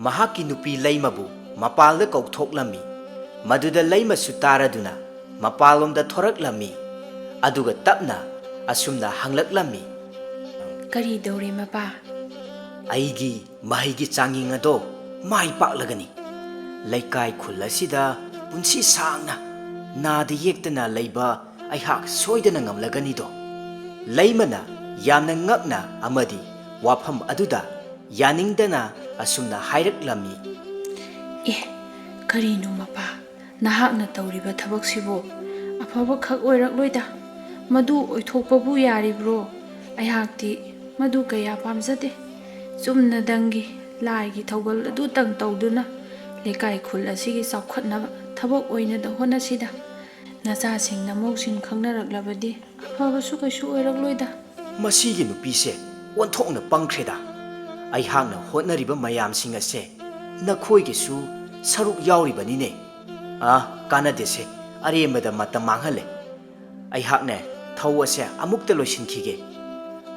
ꯃꯍꯥꯛꯀꯤ ꯅꯨꯄꯤ ꯂꯩꯃꯕꯨ ꯃꯄꯥꯜꯗ ꯀꯧꯊꯣꯛꯂꯝꯃꯤ꯫ ꯃꯗꯨꯗ ꯂꯩꯃꯁꯨ ꯇꯥꯔꯗꯨꯅ ꯃꯄꯥꯜꯂꯣꯝꯗ ꯊꯣꯔꯛꯂꯝꯃꯤ꯫ ꯑꯗꯨꯒ ꯇꯞꯅ ꯑꯁꯨꯝꯅ ꯍꯪꯂꯛꯂꯝꯃꯤ, "ꯀꯔꯤ ꯇꯧꯔꯦ ꯃꯄꯥ?" "ꯑꯩꯒꯤ ꯃꯍꯩꯒꯤ ꯆꯥꯡꯌꯦꯡ ꯑꯗꯣ ꯃꯥꯏ ꯄꯥꯛꯂꯒꯅꯤ꯫ ꯂꯩꯀꯥꯏ ꯈꯨꯜ ꯑꯁꯤꯗ ꯄꯨꯟꯁꯤ ꯁꯥꯡꯅ ꯅꯥꯗ ꯌꯦꯛꯇꯅ ꯂꯩꯕ ꯑꯩꯍꯥꯛ ꯁꯣꯏꯗꯅ ꯉꯝꯂꯒꯅꯤꯗꯣ"꯫ ꯂꯩꯃꯅ ꯌꯥꯝꯅ ꯉꯛꯅ ꯑꯃꯗꯤ ꯋꯥꯐꯝ ꯑꯗꯨꯗ ꯌꯥꯅꯤꯡꯗꯅ ꯑꯁꯨꯝꯅ ꯍꯥꯏꯔꯛꯂꯝꯃꯤ꯫ "ꯑꯦ, ꯀꯔꯤꯅꯣ ꯃꯄꯥ? ꯅꯍꯥꯛꯅ ꯇꯧꯔꯤꯕ ꯊꯕꯛꯁꯤꯕꯨ ꯑꯐꯕ ꯈꯛ ꯑꯣꯏꯔꯛꯂꯣꯏꯗ꯫ ꯃꯗꯨ ꯑꯣꯏꯊꯣꯛꯄꯕꯨ ꯌꯥꯔꯤꯕ꯭ꯔꯣ? ꯑꯩꯍꯥꯛꯇꯤ ꯃꯗꯨ ꯀꯌꯥ ꯄꯥꯝꯖꯗꯦ꯫ ꯆꯨꯝꯅꯗꯪꯒꯤ ꯂꯥꯏꯒꯤ ꯊꯧꯒꯜ ꯑꯗꯨꯇꯪ ꯇꯧꯗꯨꯅ ꯂꯩꯀꯥꯏ ꯈꯨꯜ ꯑꯁꯤꯒꯤ ꯆꯥꯎꯈꯠꯅꯕ ꯊꯕꯛ ꯑꯣꯏꯅꯗ ꯍꯣꯠꯅꯁꯤꯗ꯫ ꯅꯆꯥꯁꯤꯡ ꯅꯃꯧꯁꯤꯡ ꯈꯪꯅꯔꯛꯂꯕꯗꯤ ꯑꯐꯕꯁꯨ ꯀꯩꯁꯨ ꯑꯣꯏꯔꯛꯂꯣꯏꯗ"꯫ "ꯃꯁꯤꯒꯤ ꯅꯨꯄꯤꯁꯦ ꯑꯣꯟꯊꯣꯛꯅ ꯄꯪꯈ꯭ꯔꯦꯗ꯫ ꯑꯩꯍꯥꯛꯅ ꯍꯣꯠꯅꯔꯤꯕ ꯃꯌꯥꯝꯁꯤꯡ ꯑꯁꯦ ꯅꯈꯣꯏꯒꯤꯁꯨ ꯁꯔꯨꯛ ꯌꯥꯎꯔꯤꯕꯅꯤꯅꯦ꯫ ꯑꯥ, ꯀꯥꯟꯅꯗꯦꯁꯦ, ꯑꯔꯦꯝꯕꯗ ꯃꯇꯝ ꯃꯥꯡꯍꯜꯂꯦ꯫ ꯑꯩꯍꯥꯛꯅꯦ ꯊꯧ ꯑꯁꯦ ꯑꯃꯨꯛꯇ ꯂꯣꯏꯁꯤꯟꯈꯤꯒꯦ"꯫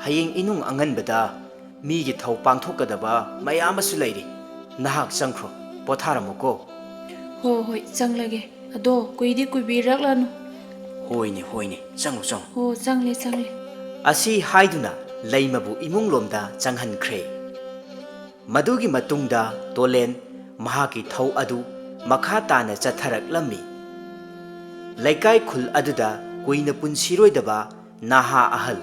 ꯍꯌꯦꯡ ꯏꯅꯨꯡ ꯑꯉꯟꯕꯗ ꯃꯤꯒꯤ ꯊꯧ ꯄꯥꯡꯊꯣꯛꯀꯗꯕ ꯃꯌꯥꯝ ꯑꯃꯁꯨ ꯂꯩꯔꯤ꯫ ꯅꯍꯥꯛ ꯆꯪꯈ꯭ꯔꯣ, ꯄꯣꯊꯥꯔꯝꯃꯨꯀꯣ꯫ ꯍꯣ ꯍꯣꯏ, ꯆꯪꯂꯒꯦ꯫ ꯑꯗꯣ ꯀꯨꯏꯗꯤ ꯀꯨꯏꯕꯤꯔꯛꯂꯅꯨ꯫ ꯍꯣꯏꯅꯦ, ꯍꯣꯏꯅꯦ, ꯆꯪꯉꯨ, ꯆꯪꯉꯨ꯫ ꯍꯣ, ꯆꯪꯂꯦ, ꯆꯪꯂꯦ꯫ ꯑꯁꯤ ꯍꯥꯏꯗꯨꯅ ꯂꯩꯃꯕꯨ ꯏꯃꯨꯡꯂꯣꯝꯗ ꯆꯪꯍꯟꯈ꯭ꯔꯦ꯫ ꯃꯗꯨꯒꯤ ꯃꯇꯨꯡꯗ ꯇꯣꯂꯦꯟ ꯃꯍꯥꯛꯀꯤ ꯊꯧ ꯑꯗꯨ ꯃꯈꯥ ꯇꯥꯅ ꯆꯠꯊꯔꯛꯂꯝꯃꯤ꯫ ꯂꯩꯀꯥꯏ ꯈꯨꯜ ꯑꯗꯨꯗ ꯀꯨꯏꯅ ꯄꯨꯟꯁꯤꯔꯣꯏꯗꯕ ꯅꯍꯥ ꯑꯍꯜ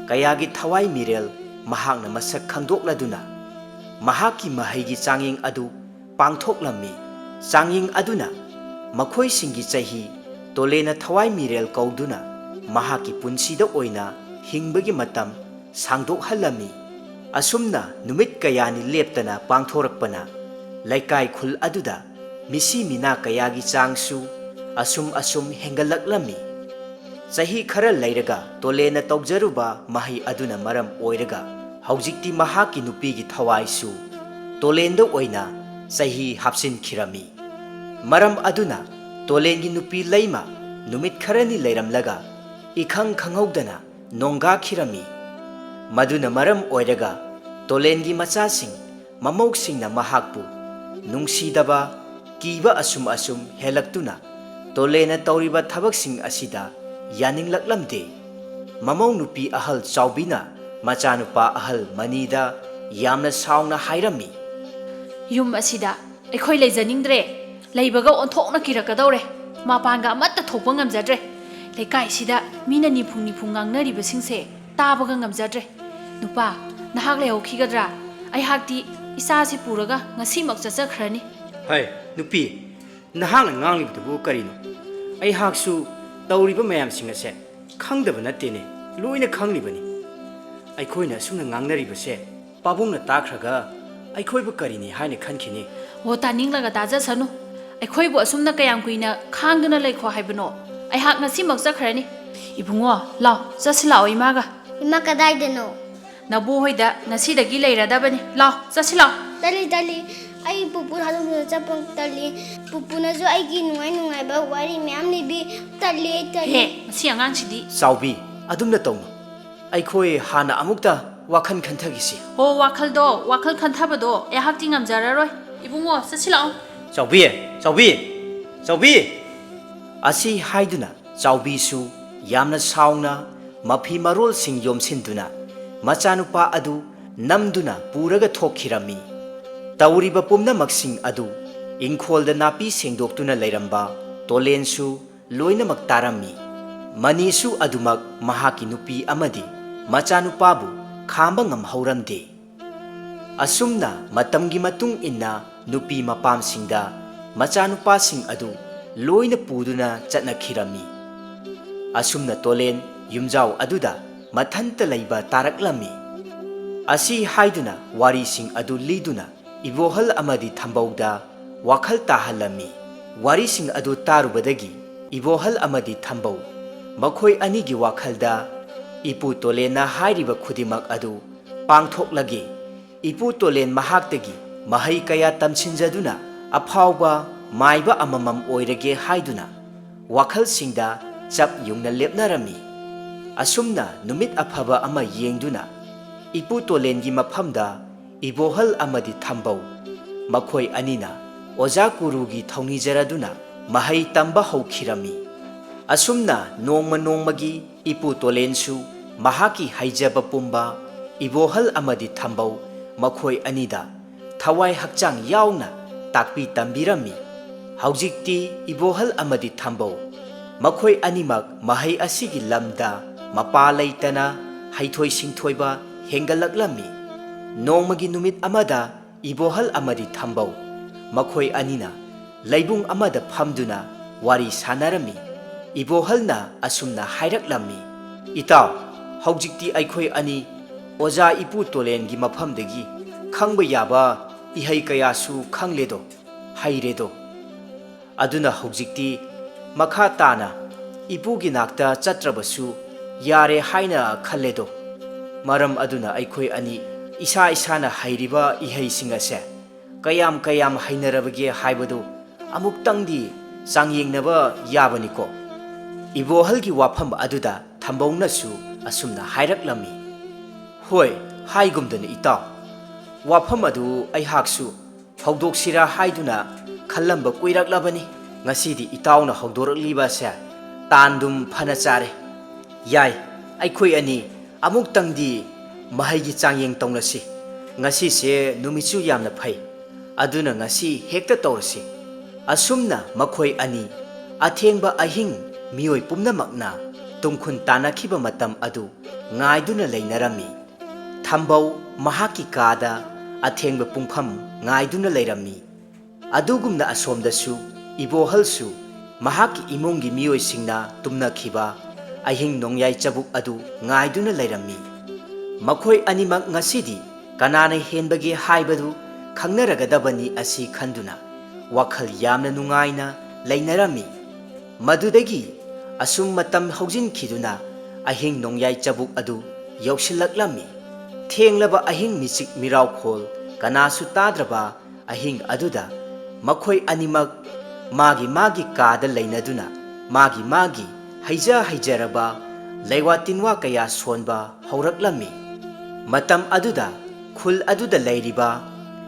ꯀꯌꯥꯒꯤ ꯊꯋꯥꯏ ꯃꯤꯔꯦꯜ ꯃꯍꯥꯛꯅ ꯃꯁꯛ ꯈꯪꯗꯣꯛꯂꯗꯨꯅ ꯃꯍꯥꯛꯀꯤ ꯃꯍꯩꯒꯤ ꯆꯥꯡꯌꯦꯡ ꯑꯗꯨ ꯄꯥꯡꯊꯣꯛꯂꯝꯃꯤ꯫ ꯆꯥꯡꯌꯦꯡ ꯑꯗꯨꯅ ꯃꯈꯣꯏꯁꯤꯡꯒꯤ ꯆꯍꯤ ꯇꯣꯂꯦꯟꯅ ꯊꯋꯥꯏ ꯃꯤꯔꯦꯜ ꯀꯧꯗꯨꯅ ꯃꯍꯥꯛꯀꯤ ꯄꯨꯟꯁꯤꯗ ꯑꯣꯏꯅ ꯍꯤꯡꯕꯒꯤ ꯃꯇꯝ ꯁꯥꯡꯗꯣꯛꯍꯜꯂꯝꯃꯤ꯫ ꯑꯁꯨꯝꯅ ꯅꯨꯃꯤꯠ ꯀꯌꯥꯅꯤ ꯂꯦꯞꯇꯅ ꯄꯥꯡꯊꯣꯔꯛꯄꯅ ꯂꯩꯀꯥꯏ ꯈꯨꯜ ꯑꯗꯨꯗ ꯃꯤꯁꯤ ꯃꯤꯅꯥ ꯀꯌꯥꯒꯤ ꯆꯥꯡꯁꯨ ꯑꯁꯨꯝ ꯑꯁꯨꯝ ꯍꯦꯟꯒꯠꯂꯛꯂꯝꯃꯤ꯫ ꯆꯍꯤ ꯈꯔ ꯂꯩꯔꯒ ꯇꯣꯂꯦꯟꯅ ꯇꯧꯖꯔꯨꯕ ꯃꯍꯩ ꯑꯗꯨꯅ ꯃꯔꯝ ꯑꯣꯏꯔꯒ ꯍꯧꯖꯤꯛꯇꯤ ꯃꯍꯥꯛꯀꯤ ꯅꯨꯄꯤꯒꯤ ꯊꯋꯥꯏꯁꯨ ꯇꯣꯂꯦꯟꯗ ꯑꯣꯏꯅ ꯆꯍꯤ ꯍꯥꯞꯆꯤꯟꯈꯤꯔꯝꯃꯤ꯫ ꯃꯔꯝ ꯑꯗꯨꯅ ꯇꯣꯂꯦꯟꯒꯤ ꯅꯨꯄꯤ ꯂꯩꯃ ꯅꯨꯃꯤꯠ ꯈꯔꯅꯤ ꯂꯩꯔꯝꯂꯒ ꯏꯈꯪ ꯈꯪꯍꯧꯗꯅ ꯅꯣꯡꯒꯥꯈꯤꯔꯝꯃꯤ꯫ ꯃꯗꯨꯅ ꯃꯔꯝ ꯑꯣꯏꯔꯒ ꯇꯣꯂꯦꯟꯒꯤ ꯃꯆꯥꯁꯤꯡ ꯃꯃꯧꯁꯤꯡꯅ ꯃꯍꯥꯛꯄꯨ ꯅꯨꯡꯁꯤꯗꯕ, ꯀꯤꯕ ꯑꯁꯨꯝ ꯑꯁꯨꯝ ꯍꯦꯜꯂꯛꯇꯨꯅ ꯇꯣꯂꯦꯟꯅ ꯇꯧꯔꯤꯕ ꯊꯕꯛꯁꯤꯡ ꯑꯁꯤꯗ ꯌꯥꯅꯤꯡꯂꯛꯂꯝꯗꯦ꯫ ꯃꯃꯧ ꯅꯨꯄꯤ ꯑꯍꯜ ꯆꯥꯎꯕꯤꯅ ꯃꯆꯥꯅꯨꯄꯥ ꯑꯍꯜ ꯃꯅꯤꯗ ꯌꯥꯝꯅ ꯁꯥꯎꯅ ꯍꯥꯏꯔꯝꯃꯤ꯫ ꯌꯨꯝ ꯑꯁꯤꯗ ꯑꯩꯈꯣꯏ ꯂꯩꯖꯅꯤꯡꯗ꯭ꯔꯦ꯫ ꯂꯩꯕꯒ ꯑꯣꯟꯊꯣꯛꯅ ꯀꯤꯔꯛꯀꯗꯧꯔꯦ꯫ ꯃꯄꯥꯟꯒ ꯑꯃꯠꯇ ꯊꯣꯛꯄ ꯉꯝꯖꯗ꯭ꯔꯦ꯫ ꯂꯩꯀꯥꯏꯁꯤꯗ ꯃꯤꯅ ꯅꯤꯐꯨꯡ ꯅꯤꯐꯨꯡ ꯉꯥꯡꯅꯔꯤꯕꯁꯤꯡꯁꯦ ꯇꯥꯕꯒ ꯉꯝꯖꯗ꯭ꯔꯦ꯫ ꯅꯨꯄꯥ, ꯅꯍꯥꯛ ꯂꯩꯍꯧꯈꯤꯒꯗ꯭ꯔꯥ? ꯑꯩꯍꯥꯛꯇꯤ ꯏꯆꯥꯁꯤ ꯄꯨꯔꯒ ꯉꯁꯤꯃꯛ ꯆꯠꯆꯈ꯭ꯔꯅꯤ꯫ ꯍꯩ, ꯅꯨꯄꯤ, ꯅꯍꯥꯛꯅ ꯉꯥꯡꯂꯤꯕꯗꯨꯕꯨ ꯀꯔꯤꯅꯣ? ꯑꯩꯍꯥꯛꯁꯨ ꯇꯧꯔꯤꯕ ꯃꯌꯥꯝꯁꯤꯡ ꯑꯁꯦ ꯈꯪꯗꯕ ꯅꯠꯇꯦꯅꯦ, ꯂꯣꯏꯅ ꯈꯪꯂꯤꯕꯅꯤ꯫ ꯑꯩꯈꯣꯏꯅ ꯑꯁꯨꯝꯅ ꯉꯥꯡꯅꯔꯤꯕꯁꯦ ꯄꯥꯕꯨꯡꯅ ꯇꯥꯈ꯭ꯔꯒ ꯑꯩꯈꯣꯏꯕꯨ ꯀꯔꯤꯅꯤ ꯍꯥꯏꯅ ꯈꯟꯈꯤꯅꯤ? ꯑꯣ, ꯇꯥꯅꯤꯡꯂꯒ ꯇꯥꯖꯁꯅꯨ꯫ ꯑꯩꯈꯣꯏꯕꯨ ꯑꯁꯨꯝꯅ ꯀꯌꯥꯝ ꯀꯨꯏꯅ ꯈꯥꯡꯗꯨꯅ ꯂꯩꯈꯣ ꯍꯥꯏꯕꯅꯣ? ꯑꯩꯍꯥꯛ ꯉꯁꯤꯃꯛ ꯆꯠꯈ꯭ꯔꯅꯤ꯫ ꯏꯕꯨꯡꯉꯣ, ꯂꯥꯎ, ꯆꯠꯁꯤ ꯂꯥꯛꯑꯣ ꯏꯃꯥꯒ꯫ ꯏꯃꯥ ꯀꯗꯥꯏꯗꯅꯣ? ꯅꯕꯣ ꯍꯣꯏꯗ ꯉꯁꯤꯗꯒꯤ ꯂꯩꯔꯗꯕꯅꯤ꯫ ꯂꯥꯎ, ꯆꯠꯁꯤ ꯂꯥꯎ꯫ ꯇꯜꯂꯤ, ꯇꯜꯂꯤ꯫ ꯑꯩ ꯄꯨꯄꯨ ꯊꯥꯗꯣꯛꯇꯨꯅ ꯆꯠꯄ ꯇꯜꯂꯤ꯫ ꯄꯨꯄꯨꯅꯁꯨ ꯑꯩꯒꯤ ꯅꯨꯡꯉꯥꯏ ꯅꯨꯡꯉꯥꯏꯕ ꯋꯥꯔꯤ ꯃꯌꯥꯝ ꯂꯤꯕꯤ꯫ ꯇꯜꯂꯤ, ꯑꯩ ꯇꯜꯂꯤ꯫ ꯍꯦ, ꯃꯁꯤ ꯑꯉꯥꯡꯁꯤꯗꯤ꯫ ꯆꯥꯎꯕꯤ, ꯑꯗꯨꯝꯅ ꯇꯧꯅꯨ꯫ ꯑꯩꯈꯣꯏ ꯍꯥꯟꯅ ꯑꯃꯨꯛꯇ ꯋꯥꯈꯜ ꯈꯟꯊꯈꯤꯁꯤ꯫ ꯍꯣ, ꯋꯥꯈꯜꯗꯣ, ꯋꯥꯈꯜ ꯈꯟꯊꯕꯗꯣ ꯑꯩꯍꯥꯛꯇꯤ ꯉꯝꯖꯔꯔꯣꯏ꯫ ꯏꯕꯨꯡꯉꯣ, ꯆꯠꯁꯤꯜꯂꯛꯑꯣ꯫ ꯆꯥꯎꯕꯤ, ꯆꯥꯎꯕꯤ, ꯆꯥꯎꯕꯤ! ꯑꯁꯤ ꯍꯥꯏꯗꯨꯅ ꯆꯥꯎꯕꯤꯁꯨ ꯌꯥꯝꯅ ꯁꯥꯎꯅ ꯃꯐꯤ ꯃꯔꯣꯜꯁꯤꯡ ꯌꯣꯝꯁꯤꯟꯗꯨꯅ ꯃꯆꯥꯅꯨꯄꯥ ꯑꯗꯨ ꯅꯝꯗꯨꯅ ꯄꯨꯔꯒ ꯊꯣꯛꯈꯤꯔꯝꯃꯤ꯫ ꯇꯧꯔꯤꯕ ꯄꯨꯝꯅꯃꯛꯁꯤꯡ ꯑꯗꯨ ꯏꯪꯈꯣꯜꯗ ꯅꯥꯄꯤ ꯁꯦꯡꯗꯣꯛꯇꯨꯅ ꯂꯩꯔꯝꯕ ꯇꯣꯂꯦꯟꯁꯨ ꯂꯣꯏꯅꯃꯛ ꯇꯥꯔꯝꯃꯤ꯫ ꯃꯅꯤꯁꯨ ꯑꯗꯨꯃꯛ ꯃꯍꯥꯛꯀꯤ ꯅꯨꯄꯤ ꯑꯃꯗꯤ ꯃꯆꯥꯅꯨꯄꯥꯕꯨ ꯈꯥꯝꯕ ꯉꯝꯍꯧꯔꯝꯗꯦ꯫ ꯑꯁꯨꯝꯅ ꯃꯇꯝꯒꯤ ꯃꯇꯨꯡ ꯏꯟꯅ ꯅꯨꯄꯤ ꯃꯄꯥꯝꯁꯤꯡꯗ ꯃꯆꯥꯅꯨꯄꯥꯁꯤꯡ ꯑꯗꯨ ꯂꯣꯏꯅ ꯄꯨꯗꯨꯅ ꯆꯠꯅꯈꯤꯔꯝꯃꯤ꯫ ꯑꯁꯨꯝꯅ ꯇꯣꯂꯦꯟ ꯌꯨꯝꯖꯥꯎ ꯑꯗꯨꯗ ꯃꯊꯟꯇ ꯂꯩꯕ ꯇꯥꯔꯛꯂꯝꯃꯤ꯫ ꯑꯁꯤ ꯍꯥꯏꯗꯨꯅ ꯋꯥꯔꯤꯁꯤꯡ ꯑꯗꯨ ꯂꯤꯗꯨꯅ ꯏꯕꯣꯍꯜ ꯑꯃꯗꯤ ꯊꯝꯕꯧꯗ ꯋꯥꯈꯜ ꯇꯥꯍꯜꯂꯝꯃꯤ꯫ ꯋꯥꯔꯤꯁꯤꯡ ꯑꯗꯨ ꯇꯥꯔꯨꯕꯗꯒꯤ ꯏꯕꯣꯍꯜ ꯑꯃꯗꯤ ꯊꯝꯕꯧ ꯃꯈꯣꯏ ꯑꯅꯤꯒꯤ ꯋꯥꯈꯜꯗ ꯏꯄꯨ ꯇꯣꯂꯦꯟꯅ ꯍꯥꯏꯔꯤꯕ ꯈꯨꯗꯤꯡꯃꯛ ꯑꯗꯨ ꯄꯥꯡꯊꯣꯛꯂꯒꯦ, ꯏꯄꯨ ꯇꯣꯂꯦꯟ ꯃꯍꯥꯛꯇꯒꯤ ꯃꯍꯩ ꯀꯌꯥ ꯇꯝꯁꯤꯟꯖꯗꯨꯅ ꯑꯐꯥꯎꯕ ꯃꯥꯏꯕ ꯑꯃꯃꯝ ꯑꯣꯏꯔꯒꯦ ꯍꯥꯏꯗꯨꯅ ꯋꯥꯈꯜꯁꯤꯡꯗ ꯆꯞ ꯌꯨꯡꯅ ꯂꯦꯞꯅꯔꯝꯃꯤ꯫ ꯑꯁꯨꯝꯅ ꯅꯨꯃꯤꯠ ꯑꯐꯕ ꯑꯃ ꯌꯦꯡꯗꯨꯅ ꯏꯄꯨ ꯇꯣꯂꯦꯟꯒꯤ ꯃꯐꯝꯗ ꯏꯕꯣꯍꯜ ꯑꯃꯗꯤ ꯊꯝꯕꯧ ꯃꯈꯣꯏ ꯑꯅꯤꯅ ꯑꯣꯖꯥ ꯀꯨꯔꯨꯒꯤ ꯊꯧꯅꯤꯖꯔꯗꯨꯅ ꯃꯍꯩ ꯇꯝꯕ ꯍꯧꯈꯤꯔꯝꯃꯤ꯫ ꯑꯁꯨꯝꯅ ꯅꯣꯡꯃ ꯅꯣꯡꯃꯒꯤ ꯏꯄꯨ ꯇꯣꯂꯦꯟꯁꯨ ꯃꯍꯥꯛꯀꯤ ꯍꯩꯖꯕ ꯄꯨꯝꯕ ꯏꯕꯣꯍꯜ ꯑꯃꯗꯤ ꯊꯝꯕꯧ ꯃꯈꯣꯏ ꯑꯅꯤꯗ ꯊꯋꯥꯏ ꯍꯛꯆꯥꯡ ꯌꯥꯎꯅ ꯇꯥꯛꯄꯤ ꯇꯝꯕꯤꯔꯝꯃꯤ꯫ ꯍꯧꯖꯤꯛꯇꯤ ꯏꯕꯣꯍꯜ ꯑꯃꯗꯤ ꯊꯝꯕꯧ ꯃꯈꯣꯏ ꯑꯅꯤꯃꯛ ꯃꯍꯩ ꯑꯁꯤꯒꯤ ꯂꯝꯗ ꯃꯄꯥ ꯂꯩꯇꯅ ꯍꯩꯊꯣꯏ ꯁꯤꯡꯊꯣꯏꯕ ꯍꯦꯟꯒꯠꯂꯛꯂꯝꯃꯤ꯫ ꯅꯣꯡꯃꯒꯤ ꯅꯨꯃꯤꯠ ꯑꯃꯗ ꯏꯕꯣꯍꯜ ꯑꯃꯗꯤ ꯊꯝꯕꯧ ꯃꯈꯣꯏ ꯑꯅꯤꯅ ꯂꯩꯕꯨꯡ ꯑꯃꯗ ꯐꯝꯗꯨꯅ ꯋꯥꯔꯤ ꯁꯥꯟꯅꯔꯝꯃꯤ꯫ ꯏꯕꯣꯍꯜꯅ ꯑꯁꯨꯝꯅ ꯍꯥꯏꯔꯛꯂꯝꯃꯤ, "ꯏꯇꯥꯎ, ꯍꯧꯖꯤꯛꯇꯤ ꯑꯩꯈꯣꯏ ꯑꯅꯤ ꯑꯣꯖꯥ ꯏꯄꯨ ꯇꯣꯂꯦꯟꯒꯤ ꯃꯐꯝꯗꯒꯤ ꯈꯪꯕ ꯌꯥꯕ ꯏꯍꯩ ꯀꯌꯥꯁꯨ ꯈꯪꯂꯦꯗꯣ, ꯍꯩꯔꯦꯗꯣ꯫ ꯑꯗꯨꯅ ꯍꯧꯖꯤꯛꯇꯤ ꯃꯈꯥ ꯇꯥꯅ ꯏꯄꯨꯒꯤ ꯅꯥꯛꯇ ꯆꯠꯇ꯭ꯔꯕꯁꯨ ꯌꯥꯔꯦ ꯍꯥꯏꯅ ꯈꯜꯂꯦꯗꯣ꯫ ꯃꯔꯝ ꯑꯗꯨꯅ ꯑꯩꯈꯣꯏ ꯑꯅꯤ ꯏꯁꯥ ꯏꯁꯥꯅ ꯍꯩꯔꯤꯕ ꯏꯍꯩꯁꯤꯡ ꯑꯁꯦ ꯀꯌꯥꯝ ꯀꯌꯥꯝ ꯍꯩꯅꯔꯕꯒꯦ ꯍꯥꯏꯕꯗꯨ ꯑꯃꯨꯛꯇꯪꯗꯤ ꯆꯥꯡꯌꯦꯡꯅꯕ ꯌꯥꯕꯅꯤꯀꯣ?" ꯏꯕꯣꯍꯜꯒꯤ ꯋꯥꯐꯝ ꯑꯗꯨꯗ ꯊꯝꯕꯧꯅꯁꯨ ꯑꯁꯨꯝꯅ ꯍꯥꯏꯔꯛꯂꯝꯃꯤ꯫ "ꯍꯣꯏ, ꯍꯥꯏꯒꯨꯝꯗꯅ ꯏꯇꯥꯎ, ꯋꯥꯐꯝ ꯑꯗꯨ ꯑꯩꯍꯥꯛꯁꯨ ꯍꯧꯗꯣꯛꯁꯤꯔꯥ ꯍꯥꯏꯗꯨꯅ ꯈꯜꯂꯝꯕ ꯀꯨꯏꯔꯛꯂꯕꯅꯤ꯫ ꯉꯁꯤꯗꯤ ꯏꯇꯥꯎꯅ ꯍꯧꯗꯣꯔꯛꯂꯤꯕ ꯑꯁꯦ ꯇꯥꯟꯗꯨꯝ ꯐꯅ ꯆꯥꯔꯦ꯫ ꯌꯥꯏ, ꯑꯩꯈꯣꯏ ꯑꯅꯤ ꯑꯃꯨꯛꯇꯪꯗꯤ ꯃꯍꯩꯒꯤ ꯆꯥꯡꯌꯦꯡ ꯇꯧꯅꯁꯤ꯫ ꯉꯁꯤꯁꯦ ꯅꯨꯃꯤꯠꯁꯨ ꯌꯥꯝꯅ ꯐꯩ꯫ ꯑꯗꯨꯅ ꯉꯁꯤ ꯍꯦꯛꯇ ꯇꯧꯔꯁꯤ꯫" ꯑꯁꯨꯝꯅ ꯃꯈꯣꯏ ꯑꯅꯤ ꯑꯊꯦꯡꯕ ꯑꯍꯤꯡ ꯃꯤꯑꯣꯏ ꯄꯨꯝꯅꯃꯛꯅ ꯇꯨꯡꯈꯨꯟ ꯇꯥꯟꯅꯈꯤꯕ ꯃꯇꯝ ꯑꯗꯨ ꯉꯥꯏꯗꯨꯅ ꯂꯩꯅꯔꯝꯃꯤ꯫ ꯊꯝꯕꯧ ꯃꯍꯥꯛꯀꯤ ꯀꯥꯗ ꯑꯊꯦꯡꯕ ꯄꯨꯡꯐꯝ ꯉꯥꯏꯗꯨꯅ ꯂꯩꯔꯝꯃꯤ꯫ ꯑꯗꯨꯒꯨꯝꯅ ꯑꯁꯣꯝꯗꯁꯨ ꯏꯕꯣꯍꯜꯁꯨ ꯃꯍꯥꯛꯀꯤ ꯏꯃꯨꯡꯒꯤ ꯃꯤꯑꯣꯏꯁꯤꯡꯅ ꯇꯨꯝꯅꯈꯤꯕ ꯑꯍꯤꯡ ꯅꯣꯡꯌꯥꯏ ꯆꯕꯨꯛ ꯑꯗꯨ ꯉꯥꯏꯗꯨꯅ ꯂꯩꯔꯝꯃꯤ꯫ ꯃꯈꯣꯏ ꯑꯅꯤꯃꯛ ꯉꯁꯤꯗꯤ ꯀꯅꯥꯅ ꯍꯦꯟꯕꯒꯦ ꯍꯥꯏꯕꯗꯨ ꯈꯪꯅꯔꯒꯗꯕꯅꯤ ꯑꯁꯤ ꯈꯟꯗꯨꯅ ꯋꯥꯈꯜ ꯌꯥꯝꯅ ꯅꯨꯡꯉꯥꯏꯅ ꯂꯩꯅꯔꯝꯃꯤ꯫ ꯃꯗꯨꯗꯒꯤ ꯑꯁꯨꯝ ꯃꯇꯝ ꯍꯧꯖꯤꯟꯈꯤꯗꯨꯅ ꯑꯍꯤꯡ ꯅꯣꯡꯌꯥꯏ ꯆꯕꯨꯛ ꯑꯗꯨ ꯌꯧꯁꯤꯜꯂꯛꯂꯝꯃꯤ꯫ ꯊꯦꯡꯂꯕ ꯑꯍꯤꯡ ꯃꯤꯆꯤꯛ ꯃꯤꯔꯥꯎꯈꯣꯜ ꯀꯅꯥꯁꯨ ꯇꯥꯗ꯭ꯔꯕ ꯑꯍꯤꯡ ꯑꯗꯨꯗ ꯃꯈꯣꯏ ꯑꯅꯤꯃꯛ ꯃꯥꯒꯤ ꯃꯥꯒꯤ ꯀꯥꯗ ꯂꯩꯅꯗꯨꯅ ꯃꯥꯒꯤ ꯃꯥꯒꯤ ꯍꯩꯖ ꯍꯩꯖꯔꯕ ꯂꯩꯋꯥ ꯇꯤꯟꯋꯥ ꯀꯌꯥ ꯁꯣꯟꯕ ꯍꯧꯔꯛꯂꯝꯃꯤ꯫ ꯃꯇꯝ ꯑꯗꯨꯗ ꯈꯨꯜ ꯑꯗꯨꯗ ꯂꯩꯔꯤꯕ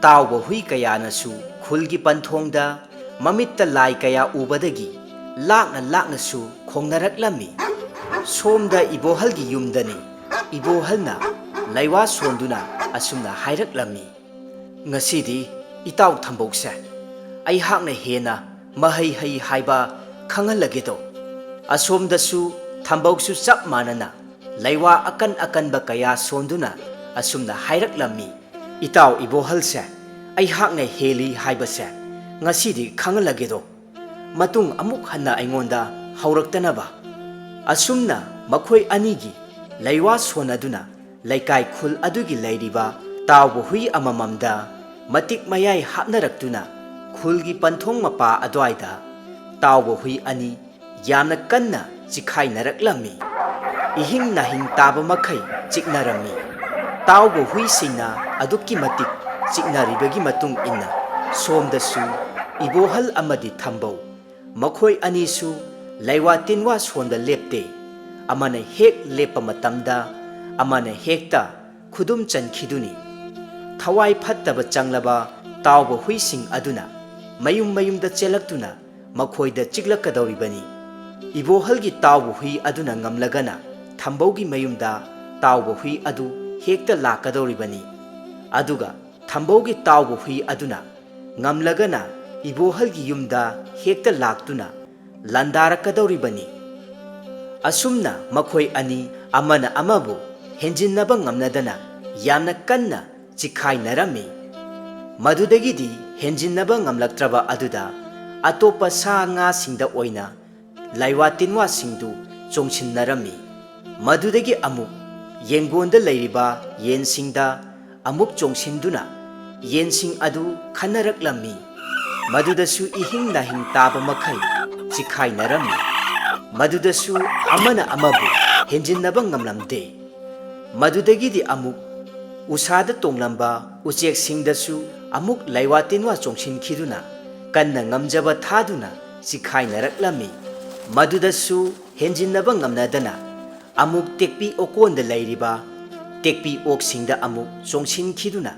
ꯇꯥꯎꯕ ꯍꯨꯏ ꯀꯌꯥꯅꯁꯨ ꯈꯨꯜꯒꯤ ꯄꯟꯊꯣꯡꯗ ꯃꯃꯤꯠꯇ ꯂꯥꯏ ꯀꯌꯥ ꯎꯕꯗꯒꯤ ꯂꯥꯛꯅ ꯂꯥꯛꯅꯁꯨ ꯈꯣꯡꯅꯔꯛꯂꯝꯃꯤ꯫ ꯁꯣꯝꯗ ꯏꯕꯣꯍꯜꯒꯤ ꯌꯨꯝꯗꯅꯤ꯫ ꯏꯕꯣꯍꯜꯅ ꯂꯩꯋꯥ ꯁꯣꯟꯗꯨꯅ ꯑꯁꯨꯝꯅ ꯍꯥꯏꯔꯛꯂꯝꯃꯤ, "ꯉꯁꯤꯗꯤ ꯏꯇꯥꯎ ꯊꯝꯕꯧꯁꯦ ꯑꯩꯍꯥꯛꯅ ꯍꯦꯟꯅ ꯃꯍꯩ ꯍꯩ ꯍꯥꯏꯕ ꯈꯪꯍꯜꯂꯒꯦꯗꯣ꯫" ꯑꯁꯣꯝꯗꯁꯨ ꯊꯝꯕꯧꯁꯨ ꯆꯞ ꯃꯥꯟꯅꯅ ꯂꯩꯋꯥ ꯑꯀꯟ ꯑꯀꯟꯕ ꯀꯌꯥ ꯁꯣꯟꯗꯨꯅ ꯑꯁꯨꯝꯅ ꯍꯥꯏꯔꯛꯂꯝꯃꯤ, "ꯏꯇꯥꯎ ꯏꯕꯣꯍꯜꯁꯦ ꯑꯩꯍꯥꯛꯅ ꯍꯦꯜꯂꯤ ꯍꯥꯏꯕꯁꯦ ꯉꯁꯤꯗꯤ ꯈꯪꯍꯜꯂꯒꯦꯗꯣ, ꯃꯇꯨꯡ ꯑꯃꯨꯛ ꯍꯟꯅ ꯑꯩꯉꯣꯟꯗ ꯍꯧꯔꯛꯇꯅꯕ꯫" ꯑꯁꯨꯝꯅ ꯃꯈꯣꯏ ꯑꯅꯤꯒꯤ ꯂꯩꯋꯥ ꯁꯣꯟꯅꯗꯨꯅ ꯂꯩꯀꯥꯏ ꯈꯨꯜ ꯑꯗꯨꯒꯤ ꯂꯩꯔꯤꯕ ꯇꯥꯎꯕ ꯍꯨꯏ ꯑꯃꯃꯝꯗ ꯃꯇꯤꯛ ꯃꯌꯥꯏ ꯍꯥꯞꯅꯔꯛꯇꯨꯅ ꯈꯨꯜꯒꯤ ꯄꯟꯊꯣꯡ ꯃꯄꯥ ꯑꯗꯨꯋꯥꯏꯗ ꯇꯥꯎꯕ ꯍꯨꯏ ꯑꯅꯤ ꯌꯥꯝꯅ ꯀꯟꯅ ꯆꯤꯈꯥꯏꯅꯔꯛꯂꯝꯃꯤ꯫ ꯏꯍꯤꯡ ꯅꯥꯍꯤꯡ ꯇꯥꯕ ꯃꯈꯩ ꯆꯤꯛꯅꯔꯝꯃꯤ꯫ ꯇꯥꯎꯕ ꯍꯨꯏꯁꯤꯡꯅ ꯑꯗꯨꯛꯀꯤ ꯃꯇꯤꯛ ꯆꯤꯛꯅꯔꯤꯕꯒꯤ ꯃꯇꯨꯡ ꯏꯟꯅ ꯁꯣꯝꯗꯁꯨ ꯏꯕꯣꯍꯜ ꯑꯃꯗꯤ ꯊꯝꯕꯧ ꯃꯈꯣꯏ ꯑꯅꯤꯁꯨ ꯂꯩꯋꯥ ꯇꯤꯟꯋꯥ ꯁꯣꯟꯗ ꯂꯦꯞꯇꯦ꯫ ꯑꯃꯅ ꯍꯦꯛ ꯂꯦꯞꯄ ꯃꯇꯝꯗ ꯑꯃꯅ ꯍꯦꯛꯇ ꯈꯨꯗꯨꯝ ꯆꯟꯈꯤꯗꯨꯅꯤ꯫ ꯊꯋꯥꯏ ꯐꯠꯇꯕ ꯆꯪꯂꯕ ꯇꯥꯎꯕ ꯍꯨꯏꯁꯤꯡ ꯑꯗꯨꯅ ꯃꯌꯨꯝ ꯃꯌꯨꯝꯗ ꯆꯦꯜꯂꯛꯇꯨꯅ ꯃꯈꯣꯏꯗ ꯆꯤꯛꯂꯛꯀꯗꯧꯔꯤꯕꯅꯤ꯫ ꯏꯕꯣꯍꯜꯒꯤ ꯇꯥꯎꯕ ꯍꯨꯏ ꯑꯗꯨꯅ ꯉꯝꯂꯒꯅ ꯊꯝꯕꯧꯒꯤ ꯃꯌꯨꯝꯗ ꯇꯥꯎꯕ ꯍꯨꯏ ꯑꯗꯨ ꯍꯦꯛꯇ ꯂꯥꯛꯀꯗꯧꯔꯤꯕꯅꯤ꯫ ꯑꯗꯨꯒ ꯊꯝꯕꯧꯒꯤ ꯇꯥꯎꯕ ꯍꯨꯏ ꯑꯗꯨꯅ ꯉꯝꯂꯒꯅ ꯏꯕꯣꯍꯜꯒꯤ ꯌꯨꯝꯗ ꯍꯦꯛꯇ ꯂꯥꯛꯇꯨꯅ ꯂꯥꯟꯗꯥꯔꯛꯀꯗꯧꯔꯤꯕꯅꯤ꯫ ꯑꯁꯨꯝꯅ ꯃꯈꯣꯏ ꯑꯅꯤ ꯑꯃꯅ ꯑꯃꯕꯨ ꯍꯦꯟꯖꯤꯟꯅꯕ ꯉꯝꯅꯗꯅ ꯌꯥꯝꯅ ꯀꯟꯅ ꯆꯤꯈꯥꯏꯅꯔꯝꯃꯤ꯫ ꯃꯗꯨꯗꯒꯤꯗꯤ ꯍꯦꯟꯖꯤꯟꯅꯕ ꯉꯝꯂꯛꯇ꯭ꯔꯕ ꯑꯗꯨꯗ ꯑꯇꯣꯞꯄ ꯁꯥ ꯉꯥꯁꯤꯡꯗ ꯑꯣꯏꯅ ꯂꯥꯏꯋꯥ ꯇꯤꯟꯋꯥꯁꯤꯡꯗꯨ ꯆꯣꯡꯁꯤꯟꯅꯔꯝꯃꯤ꯫ ꯃꯗꯨꯗꯒꯤ ꯑꯃꯨꯛ ꯌꯦꯡꯒꯣꯟꯗ ꯂꯩꯔꯤꯕ ꯌꯦꯟꯁꯤꯡꯗ ꯑꯃꯨꯛ ꯆꯣꯡꯁꯤꯟꯗꯨꯅ ꯌꯦꯟꯁꯤꯡ ꯑꯗꯨ ꯈꯟꯅꯔꯛꯂꯝꯃꯤ꯫ ꯃꯗꯨꯗꯁꯨ ꯏꯍꯤꯡ ꯅꯥꯍꯤꯡ ꯇꯥꯕ ꯃꯈꯩ ꯆꯤꯈꯥꯏꯅꯔꯝꯃꯤ꯫ ꯃꯗꯨꯗꯁꯨ ꯑꯃꯅ ꯑꯃꯕꯨ ꯍꯦꯟꯖꯤꯟꯅꯕ ꯉꯝꯂꯝꯗꯦ꯫ ꯃꯗꯨꯗꯒꯤꯗꯤ ꯑꯃꯨꯛ ꯎꯁꯥꯗ ꯇꯣꯡꯂꯝꯕ ꯎꯆꯦꯛꯁꯤꯡꯗꯁꯨ ꯑꯃꯨꯛ ꯂꯥꯏꯋꯥ ꯇꯤꯟꯋꯥ ꯆꯣꯡꯁꯤꯟꯈꯤꯗꯨꯅ ꯀꯟꯅ ꯉꯝꯖꯕ ꯊꯥꯗꯨꯅ ꯆꯤꯈꯥꯏꯅꯔꯛꯂꯝꯃꯤ꯫ ꯃꯗꯨꯗꯁꯨ ꯍꯦꯟꯖꯤꯟꯅꯕ ꯉꯝꯅꯗꯅ ꯑꯃꯨꯛ ꯇꯦꯛꯄꯤ ꯑꯣꯀꯣꯟꯗ ꯂꯩꯔꯤꯕ ꯇꯦꯛꯄꯤ ꯑꯣꯛꯁꯤꯡꯗ ꯑꯃꯨꯛ ꯆꯣꯡꯁꯤꯟꯈꯤꯗꯨꯅ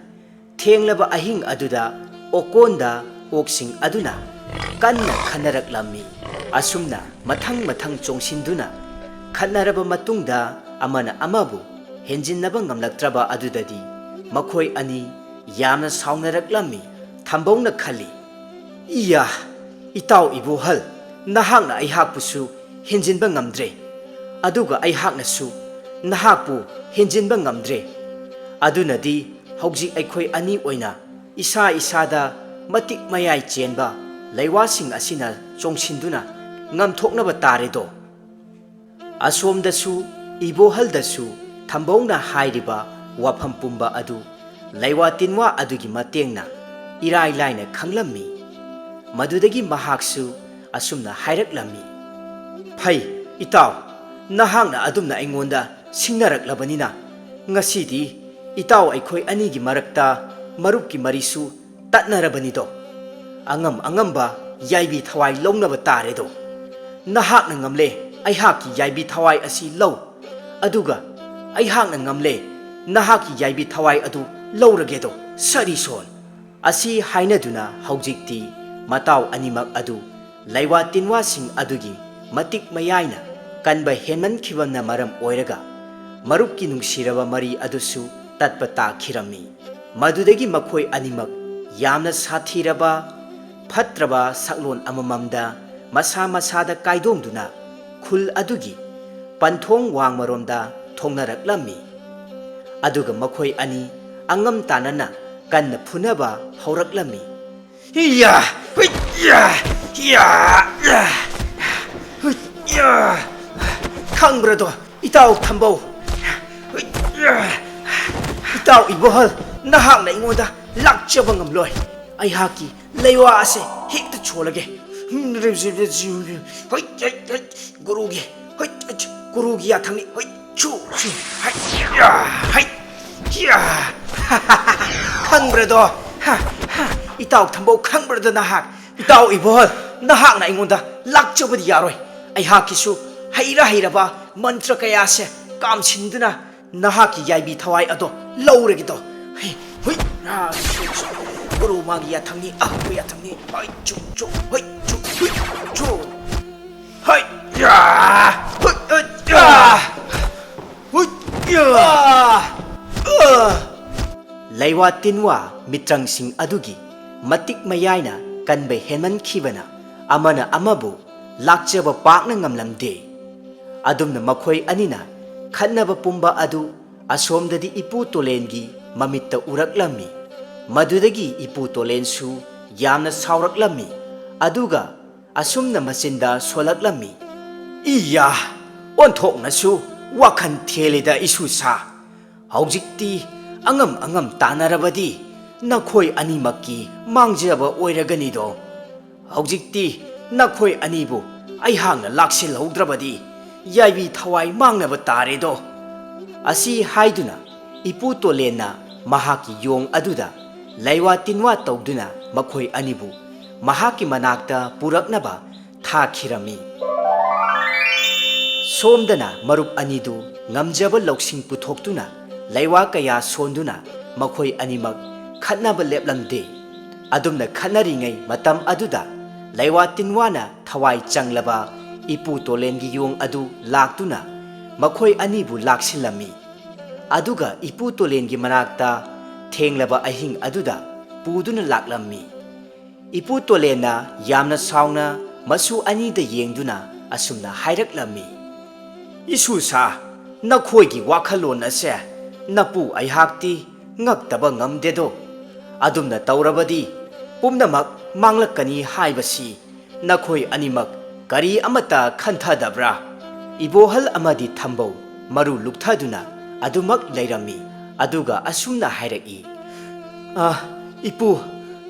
ꯊꯦꯡꯂꯕ ꯑꯍꯤꯡ ꯑꯗꯨꯗ ꯑꯣꯀꯣꯟꯗ ꯑꯣꯛꯁꯤꯡ ꯑꯗꯨꯅ ꯀꯟꯅ ꯈꯟꯅꯔꯛꯂꯝꯃꯤ꯫ ꯑꯁꯨꯝꯅ ꯃꯊꯪ ꯃꯊꯪ ꯆꯣꯡꯁꯤꯟꯗꯨꯅ ꯈꯠꯅꯔꯕ ꯃꯇꯨꯡꯗ ꯑꯃꯅ ꯑꯃꯕꯨ ꯍꯦꯟꯖꯤꯟꯅꯕ ꯉꯝꯂꯛꯇ꯭ꯔꯕ ꯑꯗꯨꯗꯗꯤ ꯃꯈꯣꯏ ꯑꯅꯤ ꯌꯥꯝꯅ ꯁꯥꯎꯅꯔꯛꯂꯝꯃꯤ꯫ ꯊꯝꯕꯧꯅ ꯈꯜꯂꯤ, "ꯏꯌꯥ, ꯏꯇꯥꯎ ꯏꯕꯣꯍꯜ, ꯅꯍꯥꯛꯅ ꯑꯩꯍꯥꯛꯄꯨꯁꯨ ꯍꯦꯟꯖꯤꯟꯕ ꯉꯝꯗ꯭ꯔꯦ, ꯑꯗꯨꯒ ꯑꯩꯍꯥꯛꯅꯁꯨ ꯅꯍꯥꯛꯄꯨ ꯍꯦꯟꯖꯤꯟꯕ ꯉꯝꯗ꯭ꯔꯦ꯫ ꯑꯗꯨꯅꯗꯤ ꯍꯧꯖꯤꯛ ꯑꯩꯈꯣꯏ ꯑꯅꯤ ꯑꯣꯏꯅ ꯏꯁꯥ ꯏꯁꯥꯗ ꯃꯇꯤꯛ ꯃꯌꯥꯏ ꯆꯦꯟꯕ ꯂꯩꯋꯥꯁꯤꯡ ꯑꯁꯤꯅ ꯆꯣꯡꯁꯤꯟꯗꯨꯅ ꯉꯝꯊꯣꯛꯅꯕ ꯇꯥꯔꯦꯗꯣ"꯫ ꯑꯁꯣꯝꯗꯁꯨ ꯏꯕꯣꯍꯜꯗꯁꯨ ꯊꯝꯕꯧꯅ ꯍꯥꯏꯔꯤꯕ ꯋꯥꯐꯝ ꯄꯨꯝꯕ ꯑꯗꯨ ꯂꯩꯋꯥ ꯇꯤꯟꯋꯥ ꯑꯗꯨꯒꯤ ꯃꯇꯦꯡꯅ ꯏꯔꯥꯏ ꯂꯥꯏꯅ ꯈꯪꯂꯝꯃꯤ꯫ ꯃꯗꯨꯗꯒꯤ ꯃꯍꯥꯛꯁꯨ ꯑꯁꯨꯝꯅ ꯍꯥꯏꯔꯛꯂꯝꯃꯤ, "ꯐꯩ, ꯏꯇꯥꯎ, ꯅꯍꯥꯛꯅ ꯑꯗꯨꯝꯅ ꯑꯩꯉꯣꯟꯗ ꯁꯤꯡꯅꯔꯛꯂꯕꯅꯤꯅ, ꯉꯁꯤꯗꯤ ꯏꯇꯥꯎ ꯑꯩꯈꯣꯏ ꯑꯅꯤꯒꯤ ꯃꯔꯛꯇ ꯃꯔꯨꯞꯀꯤ ꯃꯔꯤꯁꯨ ꯇꯠꯅꯔꯕꯅꯤꯗꯣ꯫ ꯑꯉꯝ ꯑꯉꯝꯕ ꯌꯥꯏꯕꯤ ꯊꯋꯥꯏ ꯂꯧꯅꯕ ꯇꯥꯔꯦꯗꯣ꯫ ꯅꯍꯥꯛꯅ ꯉꯝꯂꯦ, ꯑꯩꯍꯥꯛꯀꯤ ꯌꯥꯏꯕꯤ ꯊꯋꯥꯏ ꯑꯁꯤ ꯂꯧ, ꯑꯗꯨꯒ ꯑꯩꯍꯥꯛꯅ ꯉꯝꯂꯦ, ꯅꯍꯥꯛꯀꯤ ꯌꯥꯏꯕꯤ ꯊꯋꯥꯏ ꯑꯗꯨ ꯂꯧꯔꯒꯦꯗꯣ, ꯁꯔꯤꯁꯣꯟ!" ꯑꯁꯤ ꯍꯥꯏꯅꯗꯨꯅ ꯍꯧꯖꯤꯛꯇꯤ ꯃꯇꯥꯎ ꯑꯅꯤꯃꯛ ꯑꯗꯨ ꯂꯩꯋꯥ ꯇꯤꯟꯋꯥꯁꯤꯡ ꯑꯗꯨꯒꯤ ꯃꯇꯤꯛ ꯃꯌꯥꯏꯅ ꯀꯟꯕ ꯍꯦꯟꯃꯟꯈꯤꯕꯅ ꯃꯔꯝ ꯑꯣꯏꯔꯒ ꯃꯔꯨꯞꯀꯤ ꯅꯨꯡꯁꯤꯔꯕ ꯃꯔꯤ ꯑꯗꯨꯁꯨ ꯇꯠꯄ ꯇꯥꯈꯤꯔꯝꯃꯤ꯫ ꯃꯗꯨꯗꯒꯤ ꯃꯈꯣꯏ ꯑꯅꯤꯃꯛ ꯌꯥꯝꯅ ꯁꯥꯊꯤꯔꯕ ꯐꯠꯇ꯭ꯔꯕ ꯁꯛꯂꯣꯟ ꯑꯃꯃꯝꯗ ꯃꯁꯥ ꯃꯁꯥꯗ ꯀꯥꯏꯗꯣꯡꯗꯨꯅ ꯈꯨꯜ ꯑꯗꯨꯒꯤ ꯄꯟꯊꯣꯡ ꯋꯥꯡꯃꯔꯣꯝꯗ ꯊꯣꯡꯅꯔꯛꯂꯝꯃꯤ꯫ ꯑꯗꯨꯒ ꯃꯈꯣꯏ ꯑꯅꯤ ꯑꯉꯝ ꯇꯥꯟꯅꯅ ꯀꯟꯅ ꯐꯨꯅꯕ ꯍꯧꯔꯛꯂꯝꯃꯤ꯫ ꯍꯤꯌꯥ! ꯍꯨꯏꯌꯥ! ꯍꯤꯌꯥ! ꯌꯥ! ꯍꯨꯏꯌꯥ! ꯈꯪꯕ꯭ꯔꯗꯣ, ꯏꯇꯥꯎ ꯊꯝꯕꯧ? ꯍꯨꯏꯌꯥ! ꯏꯇꯥꯎ ꯏꯕꯣꯍꯜ, ꯅꯍꯥꯛꯅ ꯑꯩꯉꯣꯟꯗ ꯂꯥꯛꯆꯕ ꯉꯝꯂꯣꯏ꯫ ꯑꯩꯍꯥꯛꯀꯤ ꯂꯩꯋꯥ ꯑꯁꯦ ꯍꯦꯛꯇ ꯁꯣꯜꯂꯒꯦ꯫ ꯍꯨꯏ, ꯍꯨꯏ, ꯍꯨꯏ, ꯒꯨꯔꯨꯒꯤ, ꯍꯨꯏ, ꯍꯨꯏ, ꯒꯨꯔꯨꯒꯤ ꯌꯥꯊꯪꯅꯤ꯫ ꯍꯨꯏ, ꯁꯨ, ꯁꯨ, ꯍꯩ, ꯌꯥ, ꯍꯩ, ꯌꯥ꯫ ꯈꯪꯕ꯭ꯔꯗꯣ? ꯍꯥ, ꯍꯥ, ꯏꯇꯥꯎ ꯊꯝꯕꯧ, ꯈꯪꯕ꯭ꯔꯗꯣ ꯅꯍꯥꯛ? ꯏꯇꯥꯎ ꯏꯕꯣꯍꯜ, ꯅꯍꯥꯛꯅ ꯑꯩꯉꯣꯟꯗ ꯂꯥꯛꯆꯕꯗꯤ ꯌꯥꯔꯣꯏ꯫ ꯑꯩꯍꯥꯛꯀꯤꯁꯨ ꯍꯩꯔ ꯍꯩꯔꯕ ꯃꯟꯇ꯭ꯔ ꯀꯌꯥꯁꯦ ꯀꯥꯝꯁꯤꯟꯗꯨꯅ ꯅꯍꯥꯛꯀꯤ ꯌꯥꯏꯕꯤ ꯊꯋꯥꯏ ꯑꯗꯣ ꯂꯧꯔꯒꯦꯗꯣ꯫ ꯍꯩ, ꯍꯨꯏ, ꯑꯥ, ꯒꯨꯔꯨ ꯃꯥꯒꯤ ꯌꯥꯊꯪꯅꯤ, ꯑꯥ, ꯍꯨꯏ ꯌꯥꯊꯪꯅꯤ꯫ ꯍꯩ, ꯆꯨ, ꯆꯨ, ꯍꯩ, ꯆꯨ, ꯍꯨꯏ, ꯆꯨ꯫ ꯍꯩ, ꯌꯥ! ꯍꯨꯏ, ꯍꯨꯏ, ꯌꯥ! ꯍꯨꯏ, ꯌꯥ! ꯑꯥ! ꯂꯩꯋꯥ ꯇꯤꯟꯋꯥ ꯃꯤꯇ꯭ꯔꯪꯁꯤꯡ ꯑꯗꯨꯒꯤ ꯃꯇꯤꯛ ꯃꯌꯥꯏꯅ ꯀꯟꯕ ꯍꯦꯟꯃꯟꯈꯤꯕꯅ ꯑꯃꯅ ꯑꯃꯕꯨ ꯂꯥꯛꯆꯕ ꯄꯥꯛꯅ ꯉꯝꯂꯝꯗꯦ꯫ ꯑꯗꯨꯝꯅ ꯃꯈꯣꯏ ꯑꯅꯤꯅ ꯈꯠꯅꯕ ꯄꯨꯝꯕ ꯑꯗꯨ ꯑꯁꯣꯝꯗꯗꯤ ꯏꯄꯨ ꯇꯣꯂꯦꯟꯒꯤ ꯃꯃꯤꯠꯇ ꯎꯔꯛꯂꯝꯃꯤ꯫ ꯃꯗꯨꯗꯒꯤ ꯏꯄꯨ ꯇꯣꯂꯦꯟꯁꯨ ꯌꯥꯝꯅ ꯁꯥꯎꯔꯛꯂꯝꯃꯤ꯫ ꯑꯗꯨꯒ ꯑꯁꯨꯝꯅ ꯃꯆꯤꯟꯗ ꯁꯣꯜꯂꯛꯂꯝꯃꯤ, "ꯏꯌꯥ! ꯑꯣꯟꯊꯣꯛꯅꯁꯨ ꯋꯥꯈꯜ ꯊꯦꯜꯂꯤꯗ ꯏꯁꯨ ꯁꯥ꯫ ꯍꯧꯖꯤꯛꯇꯤ ꯑꯉꯝ ꯑꯉꯝ ꯇꯥꯟꯅꯔꯕꯗꯤ ꯅꯈꯣꯏ ꯑꯅꯤꯃꯛꯀꯤ ꯃꯥꯡꯖꯕ ꯑꯣꯏꯔꯒꯅꯤꯗꯣ꯫ ꯍꯧꯖꯤꯛꯇꯤ ꯅꯈꯣꯏ ꯑꯅꯤꯕꯨ ꯑꯩꯍꯥꯛꯅ ꯂꯥꯛꯁꯤꯜꯍꯧꯗ꯭ꯔꯕꯗꯤ ꯌꯥꯏꯕꯤ ꯊꯋꯥꯏ ꯃꯥꯡꯅꯕ ꯇꯥꯔꯦꯗꯣ"꯫ ꯑꯁꯤ ꯍꯥꯏꯗꯨꯅ ꯏꯄꯨ ꯇꯣꯂꯦꯟꯅ ꯃꯍꯥꯛꯀꯤ ꯌꯣꯡ ꯑꯗꯨꯗ ꯂꯩꯋꯥ ꯇꯤꯟꯋꯥ ꯇꯧꯗꯨꯅ ꯃꯈꯣꯏ ꯑꯅꯤꯕꯨ ꯃꯍꯥꯛꯀꯤ ꯃꯅꯥꯛꯇ ꯄꯨꯔꯛꯅꯕ ꯊꯥꯈꯤꯔꯝꯃꯤ꯫ ꯁꯣꯝꯗꯅ ꯃꯔꯨꯞ ꯑꯅꯤꯗꯨ ꯉꯝꯖꯕ ꯂꯧꯁꯤꯡ ꯄꯨꯊꯣꯛꯇꯨꯅ ꯂꯩꯋꯥ ꯀꯌꯥ ꯁꯣꯟꯗꯨꯅ ꯃꯈꯣꯏ ꯑꯅꯤꯃꯛ ꯈꯠꯅꯕ ꯂꯦꯞꯂꯝꯗꯦ꯫ ꯑꯗꯨꯝꯅ ꯈꯠꯅꯔꯤꯉꯩ ꯃꯇꯝ ꯑꯗꯨꯗ ꯂꯩꯋꯥ ꯇꯤꯟꯋꯥꯅ ꯊꯋꯥꯏ ꯆꯪꯂꯕ ꯏꯄꯨ ꯇꯣꯂꯦꯟꯒꯤ ꯌꯣꯡ ꯑꯗꯨ ꯂꯥꯛꯇꯨꯅ ꯃꯈꯣꯏ ꯑꯅꯤꯕꯨ ꯂꯥꯛꯁꯤꯜꯂꯝꯃꯤ꯫ ꯑꯗꯨꯒ ꯏꯄꯨ ꯇꯣꯂꯦꯟꯒꯤ ꯃꯅꯥꯛꯇ ꯊꯦꯡꯂꯕ ꯑꯍꯤꯡ ꯑꯗꯨꯗ ꯄꯨꯗꯨꯅ ꯂꯥꯛꯂꯝꯃꯤ꯫ ꯏꯄꯨ ꯇꯣꯂꯦꯟꯅ ꯌꯥꯝꯅ ꯁꯥꯎꯅ ꯃꯁꯨ ꯑꯅꯤꯗ ꯌꯦꯡꯗꯨꯅ ꯑꯁꯨꯝꯅ ꯍꯥꯏꯔꯛꯂꯝꯃꯤ, "ꯏꯁꯨ ꯁꯥ, ꯅꯈꯣꯏꯒꯤ ꯋꯥꯈꯜꯂꯣꯟ ꯑꯁꯦ ꯅꯄꯨ ꯑꯩꯍꯥꯛꯇꯤ ꯉꯛꯇꯕ ꯉꯝꯗꯦꯗꯣ꯫ ꯑꯗꯨꯝꯅ ꯇꯧꯔꯕꯗꯤ ꯄꯨꯝꯅꯃꯛ ꯃꯥꯡꯂꯛꯀꯅꯤ ꯍꯥꯏꯕꯁꯤ ꯅꯈꯣꯏ ꯑꯅꯤꯃꯛ ꯀꯔꯤ ꯑꯃꯠꯇ ꯈꯟꯊꯗꯕ꯭ꯔꯥ?" ꯏꯕꯣꯍꯜ ꯑꯃꯗꯤ ꯊꯝꯕꯧ ꯃꯔꯨ ꯂꯨꯛꯊꯗꯨꯅ ꯑꯗꯨꯃꯛ ꯂꯩꯔꯝꯃꯤ꯫ ꯑꯗꯨꯒ ꯑꯁꯨꯝꯅ ꯍꯥꯏꯔꯛꯏ, "ꯑ, ꯏꯄꯨ,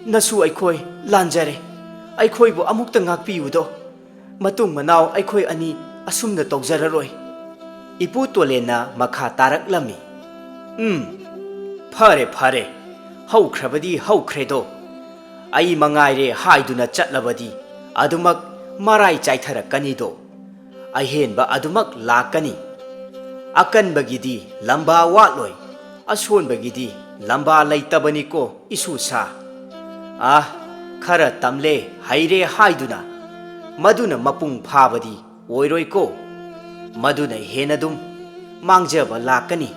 ꯅꯁꯨ ꯑꯩꯈꯣꯏ ꯂꯥꯟꯖꯔꯦ꯫ ꯑꯩꯈꯣꯏꯕꯨ ꯑꯃꯨꯛꯇ ꯉꯥꯛꯄꯤꯌꯨꯗꯣ꯫ ꯃꯇꯨꯡ ꯃꯅꯥꯎ ꯑꯩꯈꯣꯏ ꯑꯅꯤ ꯑꯁꯨꯝꯅ ꯇꯧꯖꯔꯔꯣꯏ꯫" ꯏꯄꯨ ꯇꯣꯂꯦꯟꯅ ꯃꯈꯥ ꯇꯥꯔꯛꯂꯝꯃꯤ, "ꯎꯝ, ꯐꯔꯦ, ꯐꯔꯦ, ꯍꯧꯈ꯭ꯔꯕꯗꯤ ꯍꯧꯈ꯭ꯔꯦꯗꯣ꯫ ꯑꯩ ꯃꯉꯥꯏꯔꯦ ꯍꯥꯏꯗꯨꯅ ꯆꯠꯂꯕꯗꯤ ꯑꯗꯨꯃꯛ ꯃꯔꯥꯏ ꯆꯥꯏꯊꯔꯛꯀꯅꯤꯗꯣ꯫ ꯑꯍꯦꯟꯕ ꯑꯗꯨꯃꯛ ꯂꯥꯛꯀꯅꯤ꯫ ꯑꯀꯟꯕꯒꯤꯗꯤ ꯂꯝꯕꯥ ꯋꯥꯠꯂꯣꯏ, ꯑꯁꯣꯟꯕꯒꯤꯗꯤ ꯂꯝꯕꯥ ꯂꯩꯇꯕꯅꯤꯀꯣ ꯏꯁꯨ ꯁꯥ꯫ ꯑꯥ, ꯈꯔ ꯇꯝꯂꯦ, ꯍꯩꯔꯦ ꯍꯥꯏꯗꯨꯅ ꯃꯗꯨꯅ ꯃꯄꯨꯡ ꯐꯥꯕꯗꯤ ꯑꯣꯏꯔꯣꯏꯀꯣ꯫ ꯃꯗꯨꯅ ꯍꯦꯟꯅ ꯑꯗꯨꯝ ꯃꯥꯡꯖꯕ ꯂꯥꯛꯀꯅꯤ꯫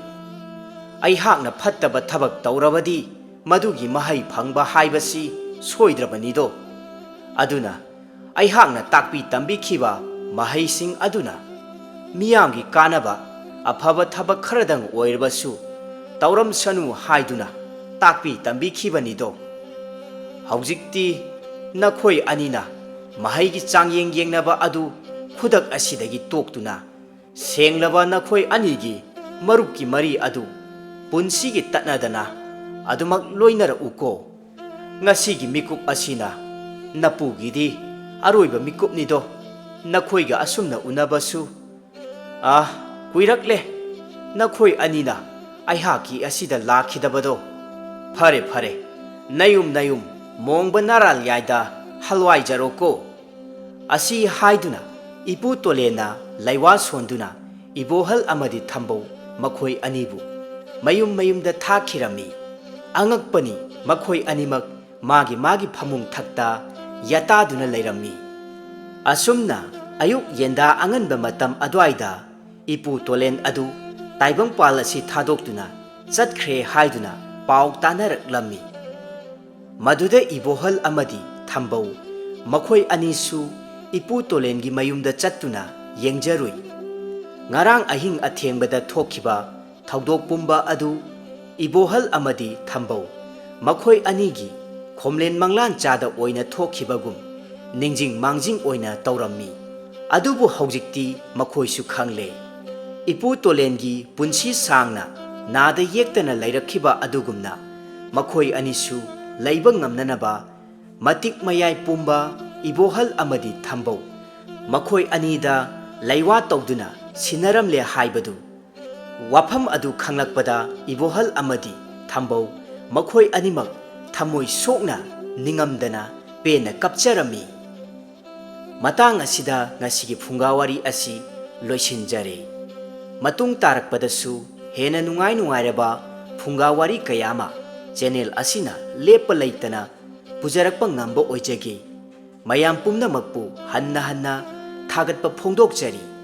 ꯑꯩꯍꯥꯛꯅ ꯐꯠꯇꯕ ꯊꯕꯛ ꯇꯧꯔꯕꯗꯤ ꯃꯗꯨꯒꯤ ꯃꯍꯩ ꯐꯪꯕ ꯍꯥꯏꯕꯁꯤ ꯁꯣꯏꯗ꯭ꯔꯕꯅꯤꯗꯣ꯫ ꯑꯗꯨꯅ ꯑꯩꯍꯥꯛꯅ ꯇꯥꯛꯄꯤ ꯇꯝꯕꯤꯈꯤꯕ ꯃꯍꯩꯁꯤꯡ ꯑꯗꯨꯅ ꯃꯤꯌꯥꯝꯒꯤ ꯀꯥꯟꯅꯕ ꯑꯐꯕ ꯊꯕꯛ ꯈꯔꯗꯪ ꯑꯣꯏꯔꯕꯁꯨ ꯇꯧꯔꯝꯁꯅꯨ ꯍꯥꯏꯗꯨꯅ ꯇꯥꯛꯄꯤ ꯇꯝꯕꯤꯈꯤꯕꯅꯤꯗꯣ꯫ ꯍꯧꯖꯤꯛꯇꯤ ꯅꯈꯣꯏ ꯑꯅꯤꯅ ꯃꯍꯩꯒꯤ ꯆꯥꯡꯌꯦꯡ ꯌꯦꯡꯅꯕ ꯑꯗꯨ ꯈꯨꯗꯛ ꯑꯁꯤꯗꯒꯤ ꯇꯣꯛꯇꯨꯅ ꯁꯦꯡꯂꯕ ꯅꯈꯣꯏ ꯑꯅꯤꯒꯤ ꯃꯔꯨꯞꯀꯤ ꯃꯔꯤ ꯑꯗꯨ ꯄꯨꯟꯁꯤꯒꯤ ꯇꯠꯅꯗꯅ ꯑꯗꯨꯃꯛ ꯂꯣꯏꯅꯔꯛꯎꯀꯣ꯫ ꯉꯁꯤꯒꯤ ꯃꯤꯀꯨꯞ ꯑꯁꯤꯅ ꯅꯄꯨꯒꯤꯗꯤ ꯑꯔꯣꯏꯕ ꯃꯤꯀꯨꯞꯅꯤꯗꯣ꯫ ꯅꯈꯣꯏꯒ ꯑꯁꯨꯝꯅ ꯎꯅꯕꯁꯨ, ꯑꯥ, ꯀꯨꯏꯔꯛꯂꯦ꯫ ꯅꯈꯣꯏ ꯑꯅꯤꯅ ꯑꯩꯍꯥꯛꯀꯤ ꯑꯁꯤꯗ ꯂꯥꯛꯈꯤꯗꯕꯗꯣ꯫ ꯐꯔꯦ, ꯐꯔꯦ, ꯅꯌꯨꯝ ꯅꯌꯨꯝ ꯃꯣꯡꯕ ꯅꯔꯥꯜ ꯌꯥꯏꯗ ꯍꯜꯋꯥꯏꯖꯔꯣꯀꯣ꯫" ꯑꯁꯤ ꯍꯥꯏꯗꯨꯅ ꯏꯄꯨ ꯇꯣꯂꯦꯟꯅ ꯂꯩꯋꯥ ꯁꯣꯟꯗꯨꯅ ꯏꯕꯣꯍꯜ ꯑꯃꯗꯤ ꯊꯝꯕꯧ ꯃꯈꯣꯏ ꯑꯅꯤꯕꯨ ꯃꯌꯨꯝ ꯃꯌꯨꯝꯗ ꯊꯥꯈꯤꯔꯝꯃꯤ꯫ ꯑꯉꯛꯄꯅꯤ, ꯃꯈꯣꯏ ꯑꯅꯤꯃꯛ ꯃꯥꯒꯤ ꯃꯥꯒꯤ ꯐꯃꯨꯡ ꯊꯛꯇ ꯌꯥꯇꯥꯗꯨꯅ ꯂꯩꯔꯝꯃꯤ꯫ ꯑꯁꯨꯝꯅ ꯑꯌꯨꯛ ꯌꯦꯟꯗꯥ ꯑꯉꯟꯕ ꯃꯇꯝ ꯑꯗꯨꯋꯥꯏꯗ ꯏꯄꯨ ꯇꯣꯂꯦꯟ ꯑꯗꯨ ꯇꯥꯏꯕꯪꯄꯥꯜ ꯑꯁꯤ ꯊꯥꯗꯣꯛꯇꯨꯅ ꯆꯠꯈ꯭ꯔꯦ ꯍꯥꯏꯗꯨꯅ ꯄꯥꯎ ꯇꯥꯅꯔꯛꯂꯝꯃꯤ꯫ ꯃꯗꯨꯗ ꯏꯕꯣꯍꯜ ꯑꯃꯗꯤ ꯊꯝꯕꯧ ꯃꯈꯣꯏ ꯑꯅꯤꯁꯨ ꯏꯄꯨ ꯇꯣꯂꯦꯟꯒꯤ ꯃꯌꯨꯝꯗ ꯆꯠꯇꯨꯅ ꯌꯦꯡꯖꯔꯨꯏ꯫ ꯉꯔꯥꯡ ꯑꯍꯤꯡ ꯑꯊꯦꯡꯕꯗ ꯊꯣꯛꯈꯤꯕ ꯊꯧꯗꯣꯛ ꯄꯨꯝꯕ ꯑꯗꯨ ꯏꯕꯣꯍꯜ ꯑꯃꯗꯤ ꯊꯝꯕꯧ ꯃꯈꯣꯏ ꯑꯅꯤꯒꯤ ꯈꯣꯝꯂꯦꯟ ꯃꯪꯂꯥꯟꯆꯥꯗ ꯑꯣꯏꯅ ꯊꯣꯛꯈꯤꯕꯒꯨꯝ ꯅꯤꯡꯖꯤꯡ ꯃꯥꯡꯖꯤꯡ ꯑꯣꯏꯅ ꯇꯧꯔꯝꯃꯤ꯫ ꯑꯗꯨꯕꯨ ꯍꯧꯖꯤꯛꯇꯤ ꯃꯈꯣꯏꯁꯨ ꯈꯪꯂꯦ꯫ ꯏꯄꯨ ꯇꯣꯂꯦꯟꯒꯤ ꯄꯨꯟꯁꯤ ꯁꯥꯡꯅ ꯅꯥꯗ ꯌꯦꯛꯇꯅ ꯂꯩꯔꯛꯈꯤꯕ ꯑꯗꯨꯒꯨꯝꯅ ꯃꯈꯣꯏ ꯑꯅꯤꯁꯨ ꯂꯩꯕ ꯉꯝꯅꯅꯕ ꯃꯇꯤꯛ ꯃꯌꯥꯏ ꯄꯨꯝꯕ ꯏꯕꯣꯍꯜ ꯑꯃꯗꯤ ꯊꯝꯕꯧ ꯃꯈꯣꯏ ꯑꯅꯤꯗ ꯂꯩꯋꯥ ꯇꯧꯗꯨꯅ ꯁꯤꯟꯅꯔꯝꯂꯦ ꯍꯥꯏꯕꯗꯨ꯫ ꯋꯥꯐꯝ ꯑꯗꯨ ꯈꯪꯂꯛꯄꯗ ꯏꯕꯣꯍꯜ ꯑꯃꯗꯤ ꯊꯝꯕꯧ ꯃꯈꯣꯏ ꯑꯅꯤꯃꯛ ꯊꯃꯣꯏ ꯁꯣꯛꯅ ꯅꯤꯡꯉꯝꯗꯅ ꯄꯦꯟꯅ ꯀꯞꯆꯔꯝꯃꯤ꯫ ꯃꯇꯥꯡ ꯑꯁꯤꯗ ꯉꯁꯤꯒꯤ ꯐꯨꯡꯒꯥ ꯋꯥꯔꯤ ꯑꯁꯤ ꯂꯣꯏꯁꯤꯟꯖꯔꯦ꯫ ꯃꯇꯨꯡ ꯇꯥꯔꯛꯄꯗꯁꯨ ꯍꯦꯟꯅ ꯅꯨꯡꯉꯥꯏ ꯅꯨꯡꯉꯥꯏꯔꯕ ꯐꯨꯡꯒꯥ ꯋꯥꯔꯤ ꯀꯌꯥ ꯑꯃ ꯆꯦꯅꯦꯜ ꯑꯁꯤꯅ ꯂꯦꯞꯄ ꯂꯩꯇꯅ ꯄꯨꯖꯔꯛꯄ ꯉꯝꯕ ꯑꯣꯏꯖꯒꯦ꯫ ꯃꯌꯥꯝ ꯄꯨꯝꯅꯃꯛꯄꯨ ꯍꯟꯅ ꯍꯟꯅ ꯊꯥꯒꯠꯄ ꯐꯣꯡꯗꯣꯛꯆꯔꯤ꯫